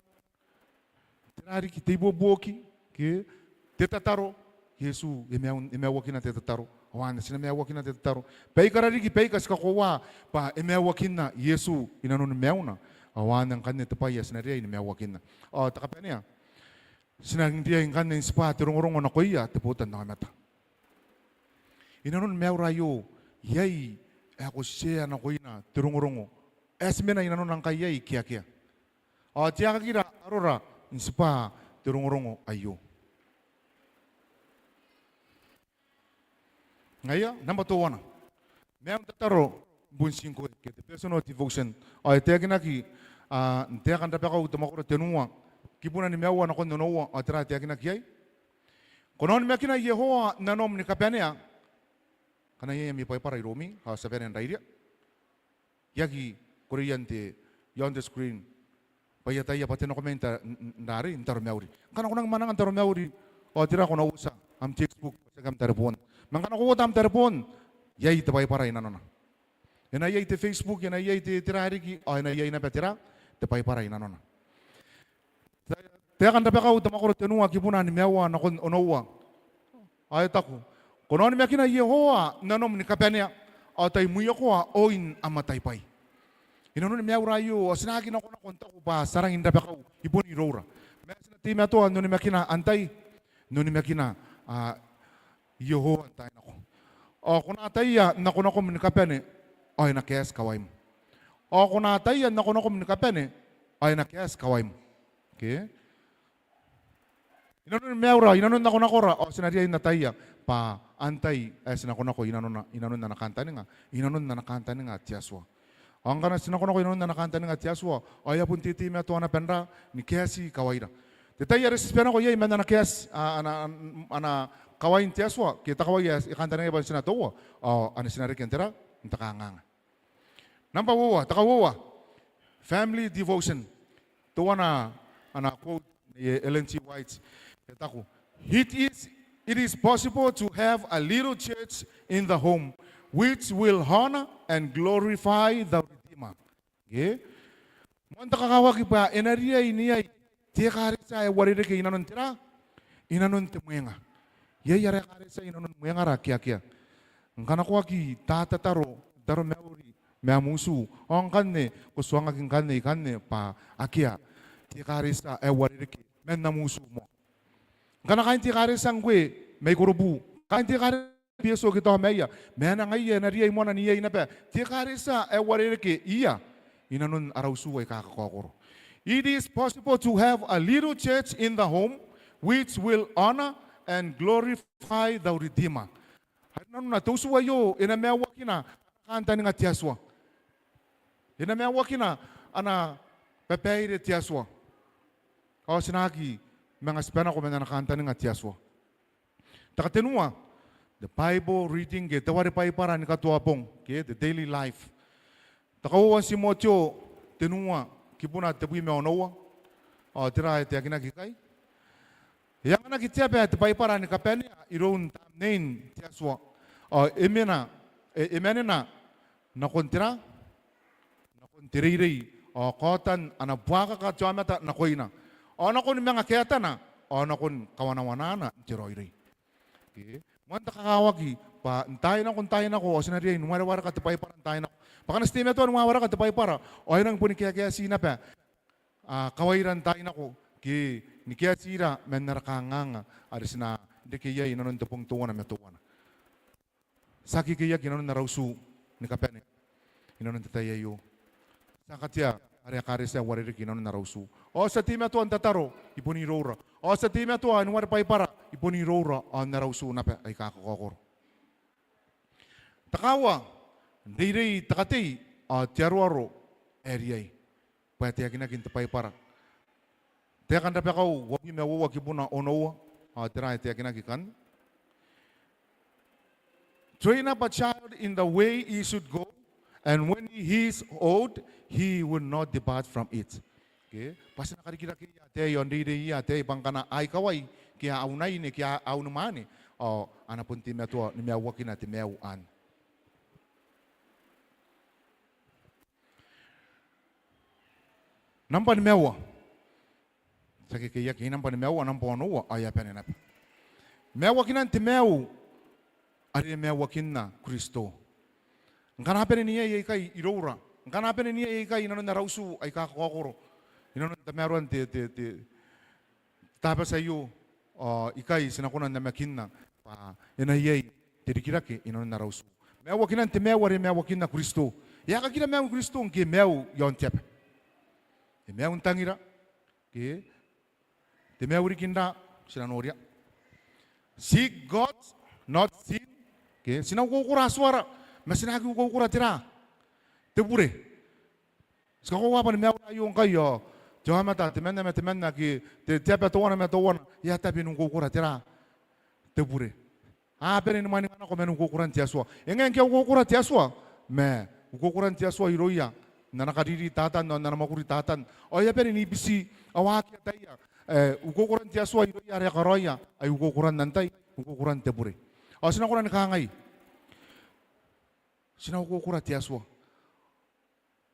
tera riki, te ibuobuoki, ke te tataro. Iesu e maiu, e maiuakina te tataro. Ao anne ti na maiuakina te tataro. Baikara riki baika ti kakoaua bwa e maiuakinna Iesu i nanoni maiuna, ao anne ngkanne te bwai ae ti na riai ni maiuakinna. Ao te kabanea, ti na riai ngkanne n tibwa te rongorongo nakoia te botannaomata. I nanoni maiura aio, iai ae ko tia nakoina te rongorongo ae ti mena i nanona ngkai iai ke akea? Ao te aekakira arora n tibwa te rongorongo aio. Ngaia namba teuana, maiun tataro n bon tii ngkoe, ke te personal devotion. Ao e taekinaki, a, n Taeka n Rabakau te mwakoro tenua, kibuna nimaua nakon onoua, ao tera e taekinaki iai? Ko na onimakina Iehova nanom ni kabanea. Ngkana iai ami Baibara iroumi, ao ti a bane n rairia. I aki koreia n te, iaon te screen. Bwa I ataia bwa te nakomai n ta-, n, n, n rarei, n taromauri. Ngkana ko nang mananga n taromauri, ao tera, ko na uota am textbook, bwa tiaki am tareboon. Ma ngkana ko uota am tareboon, iai te Baibara i nanona. E na iai te Facebook, e na iai te, tera riki, ao e na iai naba tera, te Baibara i nanona. Taeka n Rabakau te mwakoro tenua, kibuna nimaua nakon onoua. Ao e taku, ko na onimakina Iehova nanom ni kabanea, ao tai mwiakoa oin am ataibwai. I nanoni maiura aio, ao ti na aki nakonako n taku bwa ti a rangi n rabakau i bon iroura. Ma ti na teimatoa n onimakina antai? N onimakina, a, Iehova n taai nako. Ao ko na ataia nakonakom ni kabane, ao e na kaeti kawaim. Ao ko na ataia nakonakom ni kabane, ao e na kaeti kawaim. Ke? I nanoni maiura, i nanoni nakonakora, ao ti na riai n ataia bwa antai ae ti nakonako i nanona, i nanon ana kantaninga, i nanon ana kantaninga te Atua. Ao ngkana ti nakonako i nanon ana kantaninga te Atua, ao e a bon teteimatoa naba n ra, ni kaeti kawaira. Te tai are ti tibwa nako iai man ana kaeti, a, ana, ana kawain te Atua, ke te kawai ae e kantaningaia bwa ti na toua, ao ane ti na reke n tera, n te kanganga. Namba uoua, te kauoua, family devotion. Teuana ana quote, e, Ellen G. White, e taku, "It is, it is possible to have a little church in the home which will honor and glorify the Redeemer." Ke? Moan te kakawaki bwa e na riai n iai te ekaretia ae uarereke i nanon tera? I nanon te mwenga. Iai ara ekaretia i nanon mwengara ke akea? Ngkana ko aki tatataro, taromauri ma am utu, ao ngkanne ko tuangaki ngkanne ikanne bwa akea te ekaretia ae uarereke man am utu moa. Ngkana kaain te ekaretia ngkoe mai Korobu, kaain te ekaretia Betio ke tao Maia, ma e na ngaia e na riai moa n iai naba te ekaretia ae uarereke ia i nanon ara utu aika kakaokoro. It is possible to have a little church in the home which will honor and glorify the Redeemer. Are nanona te utu aio e na maiuakina ana kantaninga te Atua. E na maiuakina ana babaire te Atua. Ao ti na aki manga tibwa nako man ana kantaninga te Atua. Te katenua, the Bible reading ke te ware Baibara ni katoa bong, ke the daily life. Te kauoua n Timoteo tenua, kibuna tebwi ma onoua, ao tera ae taekinaki ikai? E anganaki te aba ae te Baibara ni kabanea iroun Tamnein te Atua. Ao e mena, e, e manena nakon tera? Nakon te reirei, ao kaotan ana buakaka te aomata nakoina. Ao nakon manga kaetana, ao nakon kawanawanana n te raoiroi. Ke? Moan te kakawaki, bwa n taai nako, n taai nako, ao ti na riai ni warewareka te Baibara n taai nako. Bwa ngkana ti teimatoa ni warewareka te Baibara, ao e nang boni kaekaeti naba, a, kawaira n taai nako, ke ni kaetira man ara kanganga, are ti na reke iai i nanon te bong teuana ma teuana. Ti aki kekeiaki i nanon ara utu ni kabane i nanon te tai aio. Ti a katea ara ekaretia ae uarereke inanon ara utu. Ao ti a teimatoa n tataro i bon iroura. Ao ti a teimatoa ni ware Baibara i bon iroura ao n ara utu naba aika kakaokoro. Te kaaua, n reirei te katei ao te aroaro ae riai. Bwa e taekinaki n te Baibara. Taeka n Rabakau uabwi ma uoua kibuna onoua, ao tera ae taekinaki ikanne? Train up a child in the way he should go, and when he is old, he will not depart from it. Okay? Bwa ti na karikirakeia ataei ao n reireiia ataei bwa ngkana a ikawai ke a unaine ke a unimwaane, ao a na bon teimatoa ni maiuakina te maiu anne. Nambwa nimaua. Ti a kekeiaki, nambwa nimaua, nambwa onoua, ao e a bane naba. Maiuakinan te maiu are maiuakinna Kristo. Ngkana a bane n iai aikai iroura, ngkana a bane n iai aikai inanon ara utu aika kakaokoro, inanon tamaroan te, te, te, Tabati aio, ao ikai ti na kona n namakinna bwa e na iai te rikirake inanon ara utu. Maiuakinan te maiu are maiuakinna Kristo. E a kakira maiun Kristo ngke e maiu i aon te aba. E maiu n tangira, ke te maiu riki n ra, ti na noria. Seek God, not sin. Ke ti na ukoukora Atuara, ma ti na aki ukoukora tera? Te bure. Ti kakoaua bwa ni maiura aio ngkai ao te aomata temanna ma temanna ke te, te aba teuana ma teuana e a tabe n ukoukora tera? Te bure. A bane ni mwaninga nako man ukoukoran te Atua. E ngae ngke a ukoukora te Atua, ma ukoukoran te Atua irouia n ana kariri Tatan ao n ana mwakuri Tatan, ao e a bane ni biti ao a aki ataia, e, ukoukoran te Atua irouia are a karaoia ae ukoukoran antai? Ukoukoran te bure. Ao ti na kona ni kangai, ti na ukoukora te Atua.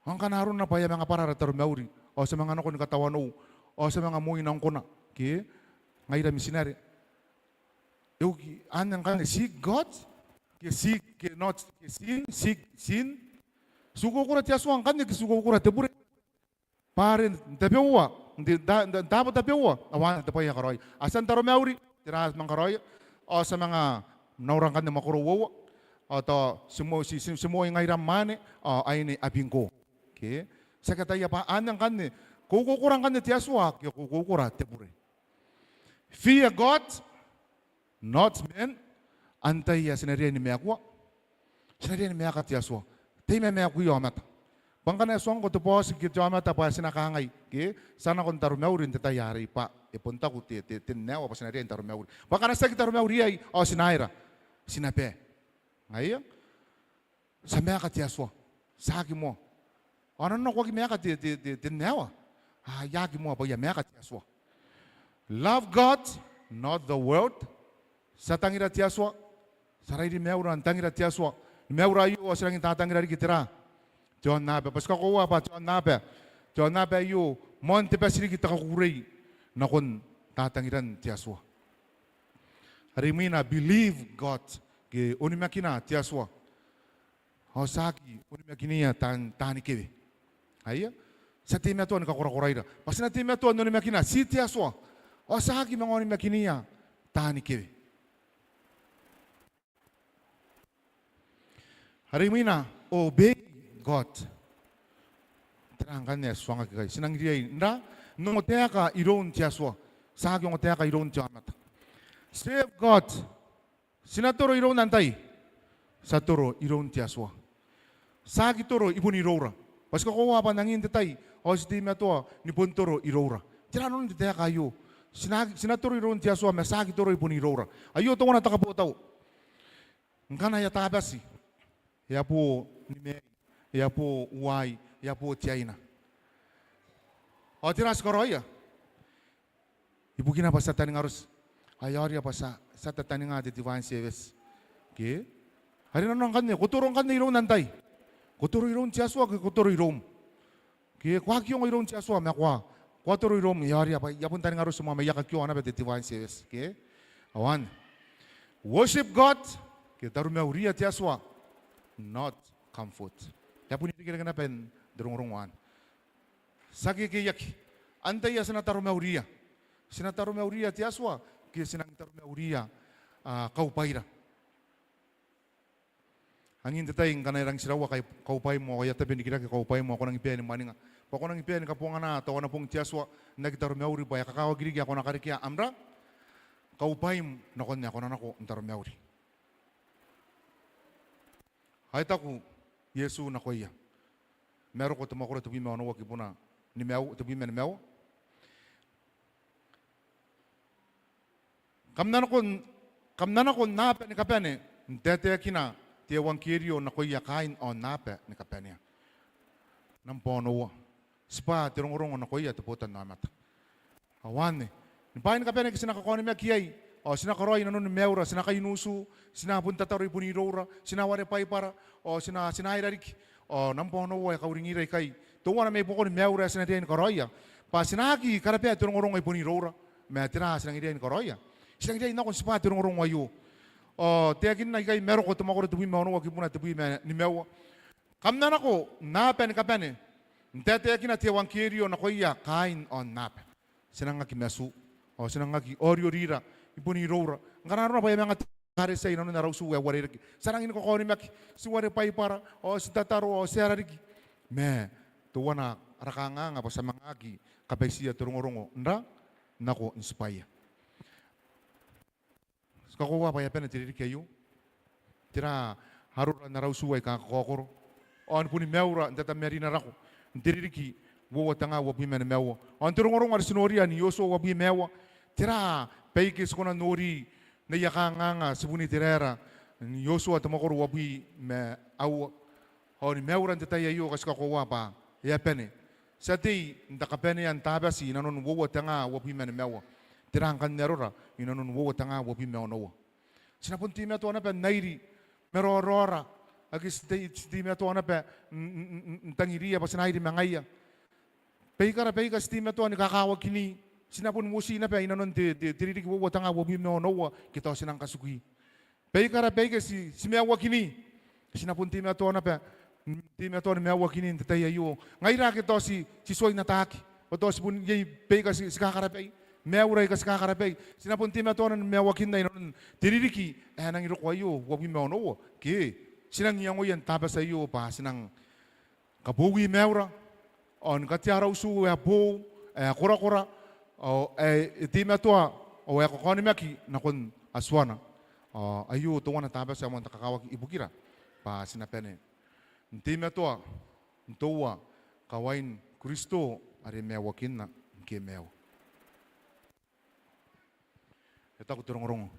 Ao ngkana arona bwa e a manga bwara ara taromauri, ao ti a manga nako ni katawanou, ao ti a manga moi nako ngkoa, ke ngaira mitinare. E uki anne ngkanne seek God, ke seek, ke not, ke sin, seek, sin. Ti ukoukora te Atua ngkanne ke ti ukoukora te bure? Bwa are n tabeua, n te, n ta, n ta, n taabo tabeua, ao anne te bwai ae karaoia. A tia n taromauri, tera ae manga karaoia? Ao ti a manga noora ngkanne mwakoro uoua. Ao tao ti mo, ti, ti, ti moi ngaira mwaane, ao aine a bingko. Ke? Ti aki ataia bwa anne ngkanne, ko ukoukora ngkanne te Atua ke ko ukoukora te bure? Fear God, not man. Antai ae ti na riai ni maakua? Ti na riai ni maaka te Atua. Tai mamaakuia aomata. Bwa ngkana e tuangko te boss ke te aomata bwa ti na kangai, ke, ti a nako n taromauri n te tai arei bwa e bon taku te, te, te nnaewa bwa ti na riai n taromauri. Bwa ngkana ti aki taromauri iai, ao ti na aera? Ti na bae. Ngaia? Ti a maaka te Atua. Ti a aki moa. Ao nanona ko aki maaka te, te, te, te nnaewa, a, e aki moa bwa e a maaka te Atua. Love God, not the world. Ti a tangira te Atua. Ti a rairi maiura n tangira te Atua. Ni maiura aio ao ti rangi n tatangira riki tera? Te aonnaba. Bwa ti kakoaua bwa te aonnaba, te aonnaba aio moan te bati riki te kakukurei nakon tatangiran te Atua. Are imwina believe God, ke onimakina te Atua. Ao ti aki onimakinia taan, taani kewe. Aia, ti a teimatoa ni kakorakoraira bwa ti na teimatoa n onimakina ti te Atua. Ao ti aki manga onimakinia taani kewe. Are imwina obey God. Tera ngkanne ae ti tuangaki ikai? Ti nangi riai n ra, n ongotaeka iroun te Atua. Ti aki ongotaeka iroun te aomata. Serve God. Ti na toro iroun antai? Ti a toro iroun te Atua. Ti aki toro i bon iroura. Bwa ti kakoaua bwa n angin te tai ao ti teimatoa ni bon toro iroura. Tera nanon te taeka aio? Ti na, ti na toro iroun te Atua ma ti aki toro i bon iroura. Aio teuana te kabotau. Ngkana e a Tabati, e a bo Nimaei, e a bo Uaai, e a bo Tiaina. Ao tera ti karaoia? Ibukina bwa ti a taningaroti. Ao e aoria bwa ti a, ti a tataninga te Divine Service. Ke? Are nanona ngkanne, ko toro ngkanne iroun antai? Ko toro iroun te Atua ke ko toro iroum? Ke ko aki ongo iroun te Atua ma ko a, ko a toro iroum? E aoria bwa I a bon taningaroti moa ma I a kakioa naba te Divine Service. Ke? Ao anne. Worship God, ke taromauria te Atua, not comfort. E a bon irekereke naba n te rongorongo anne. Ti a kekeiaki. Antai ae ti na taromauria? Ti na taromauria te Atua ke ti nangi taromauria, a, kaubwaira? Angin te tai ngkana e rangi n tiraua kai, kaubwai moa, ao e a tabe n rikirake kaubwai moa, ko nangi bae ni mwaninga Bwa ko nangi bae ni kabongana tao ana bong te Atua n aki taromauri, bwa e kakawaki riki ae ko na karekea am ra, kaubwaim nakon ae ko na nako n taromauri. Ao e taku Iesu nakoia, Mareko te mwakoro tebwi ma onoua kibuna nimaua, tebwi ma nimaua. Kam na nako n, kam na nako n aba ni kabane, n taetaekina te euangkerio nakoia kaain aonnaba ni kabanea. Nambwa onoua, tibwa te rongorongo nakoia te botannaomata. Ao anne, ni bwaai ni kabane ake ti na kakaonimaki iai, ao ti na karaoia i nanoni maiura, ti na kai n utu, ti na bon tataro i bon iroura, ti na ware Baibara, ao ti na, ti na aera riki. Ao nambwa onoua ae kauringira ikai, teuana mai buakoni maiura ae ti na riai ni karaoia, bwa ti na aki karabaa te rongorongo i bon iroura. Ma tera ti nangi riai ni karaoia? Ti nangi riai n nako n tibwa te rongorongo aio. Ao taekinna ikai Mareko te mwakoro tebwi ma onoua kibuna tebwi ma nimaua. Kam na nako n aba ni kabane, n taetaekina te euangkerio nakoia kaain aonnaba. Ti nang aki matu, ao ti nang aki aoriorira i bon iroura. Ngkana arona bwa e a manga te ekaretia i nanon ara utu ae uarereke, ti a rangi ni kakaonimaki, ti ware Baibara, ao ti tataro, ao ti aera riki. Ma teuana ara kanganga bwa ti a manga aki kabaitia te rongorongo n ra, nako n tibwaia. Ti kakoaua bwa e a bane te ririki aio. Tera arora n ara utu aika kakaokoro? Ao ni boni maiura n tatamarina rako n te ririki uoua tenga uabwi ma nimaua. Ao n te rongorongo are ti noria n Iotua uabwi ma aua, tera baike ti kona n nori n aia kanganga tibun Iteraera n Iotua te mwakoro uabwi ma aua? Ao ni maiura n te tai aio ngkai ti kakoaua bwa e a bane. Ti a tei n te kabanea n Tabati i nanon uoua tenga uabwi ma nimaua. Tera ngkanne arora i nanon uoua tenga uabwi ma onoua? Ti na bon teimatoa naba n airi ma raoraora ake ti tei, ti teimatoa naba n, n, n, n, n tangiriia bwa ti na airi ma ngaia. Baikara baika ti teimatoa ni kakawakini, ti na bon uoti naba i nanon te, te, te ririki uoua tenga uabwi ma onoua ke tao ti nang katikui. Baikara baike ti, ti maiuakini, ti na bon teimatoa naba, mm, teimatoa ni maiuakini n te tai aio. Ngaira ake tao ti, ti tuai n ataaki, ao tao ti bon iai baika ti, ti kakarabai, maiura aika ti kakarabai, ti na bon teimatoa ni maiuakinna i nanon te ririki ae nangi roko aio, uabwi ma onoua, ke ti nang iangoia n Tabati aio bwa ti nang kaboui maiura, ao ni katea ara utu ae boou, ae korakora, ao ae teimatoa, ao ae kakaonimaki nakon Atuana. Ao aio teuana Tabati ae moan te kakawaki ibukira, bwa ti na bane n teimatoa n toua kawain Kristo are maiuakinna ngke e maiu. E taku te rongorongo,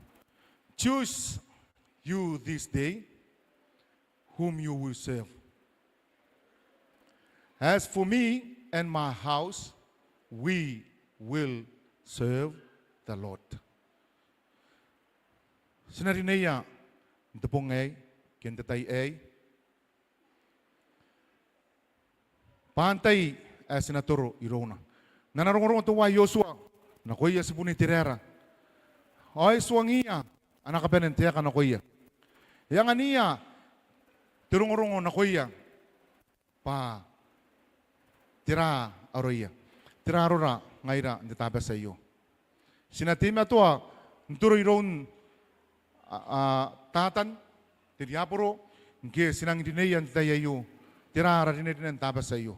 "Choose you this day whom you will serve. As for me and my house, we will serve the Lord." Ti na rineia n te bong aei, ke n te tai aei, bwa antai ae ti na toro irouna. N ana rongorongo teuaei Iotua nakoia tibun Iteraera, ao e tuangiia ana kabane n taeka nakoia. E anganiia te rongorongo nakoia bwa tera aroia, tera arora ngaira n te Tabati aio. Ti na teimatoa n toro iroun, a, a, Tatan, te riaboro, ngke ti nang rineia n te tai aio, tera ara rinerine n Tabati aio.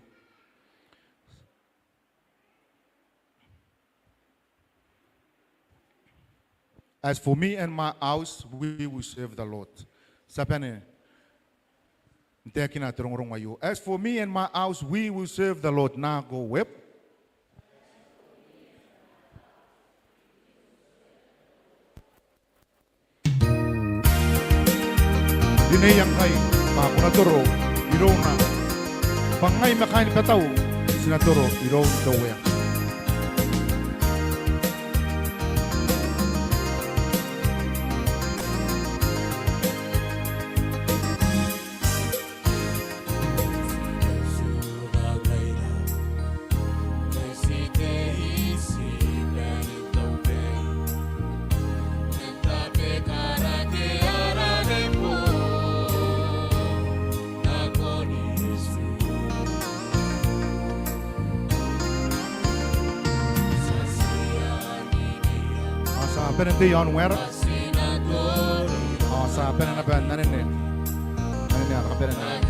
As for me and my house, we will serve the Lord. Ti a bane n taekina te rongorongo aio. As for me and my house, we will serve the Lord. Now go web. Rineia ngkai bwa ko na toro irouna, bwa ngai ma kainibatau ti na toro iroun te Uea. Ao ti a bane n tei aon waera. Ao ti a bane naba n anene. Anene ara kabanea.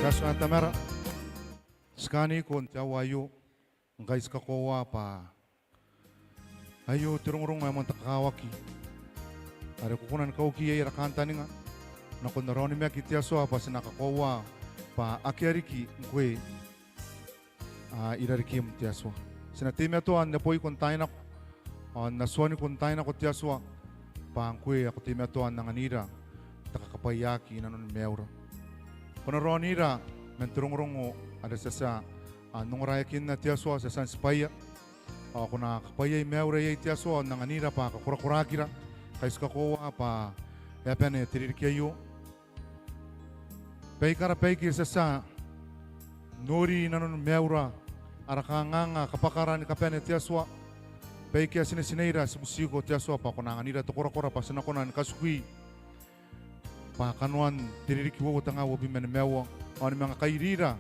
Te Atua Tamara, ti kaaniko n te aoa aio, ngkai ti kakoaua bwa aio te rongorongo ae moan te kakawaki are ko kona ni kauki iai ara kantaninga nakon ara onimaki, te Atua, bwa ti na kakoaua bwa akea riki ngkoe i rarikim, te Atua. Ti na teimatoa n neboiko n taai nako ao n atuaniko n taai nako, te Atua, bwa ngkoe ae ko teimatoa n anganira te kakabwaiaki i nanoni maiura. Ko na raonira man te rongorongo are ti a tia n ongoraeakinna, te Atua, ti a tia n tibwaia. Ao ko na kabwaiai maiura iai, te Atua, ao n anganira bwa kakorakoraakira ngkai ti kakoaua bwa e a bane te ririki aio. Baikara baike ti a tia n nori i nanoni maiura ara kanganga, kabwakara ni kabane, te Atua, baike a tinetinaira, ti butiko, te Atua, bwa ko na anganira te korakora bwa ti na kona ni katikui bwa kanoan te ririki uoua te nga uabwi ma nimaua ao ni manga kairira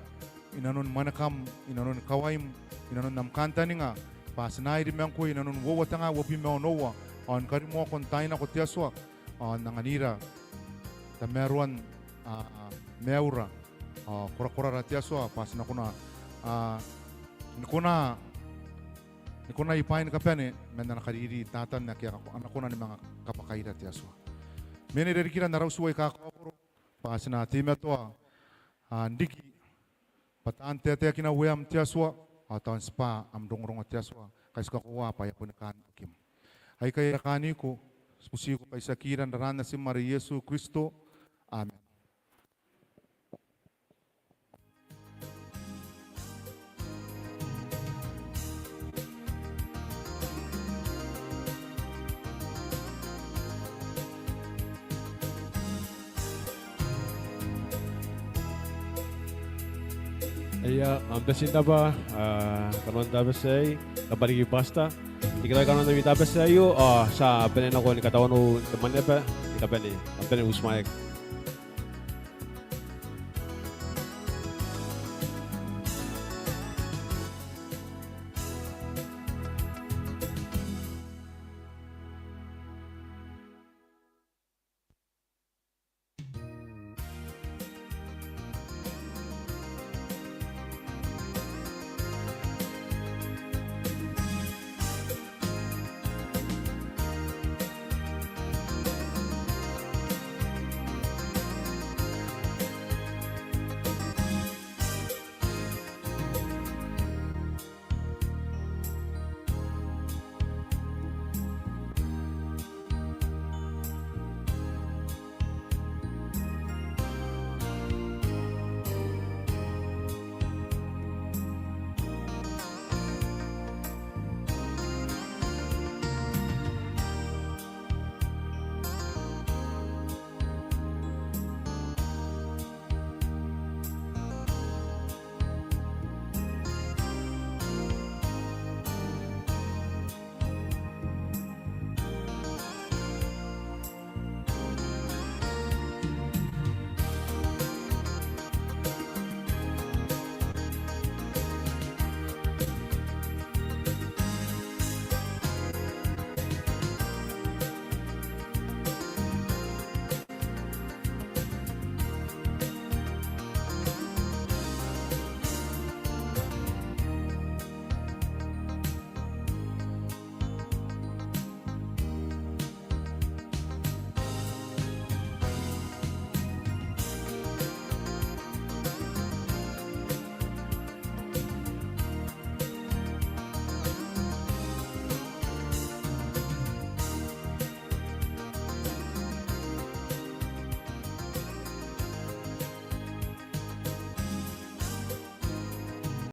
i nanoni mwanekam, i nanoni kawaim, i nanon am kantaninga, bwa ti na iri ma ngkoe i nanon uoua te nga uabwi ma onoua ao ni karimoako n taai nako, te Atua, ao n anganira tamaroan maiura ao korakorara, te Atua, bwa ti na kona ni kona ni konai bwaai ni kabane man ana kariri Tatan ake a na kona ni manga kabwakaira, te Atua. Mena i rarikira n ara utu aika kakaokoro bwa ti na teimatoa n riki bwa taan taetaekina Ueam, te Atua, ao tao n tibwa am rongorongo, te Atua, ngkai ti kakoaua bwa e a boni kaan okim. Aikai ara kaaniko ti butiko ngkai ti a kiira n raraan Natim are Iesu Kristo. Amen. Ia, am bati n rabwa kanoan te Tabati aei, kam bati n rabwa. Ti karaoi kanoan ami Tabati aio ao ti a bane nako ni katawanou n te mwaneaba ni kabane. Kam bane n uti mwaek.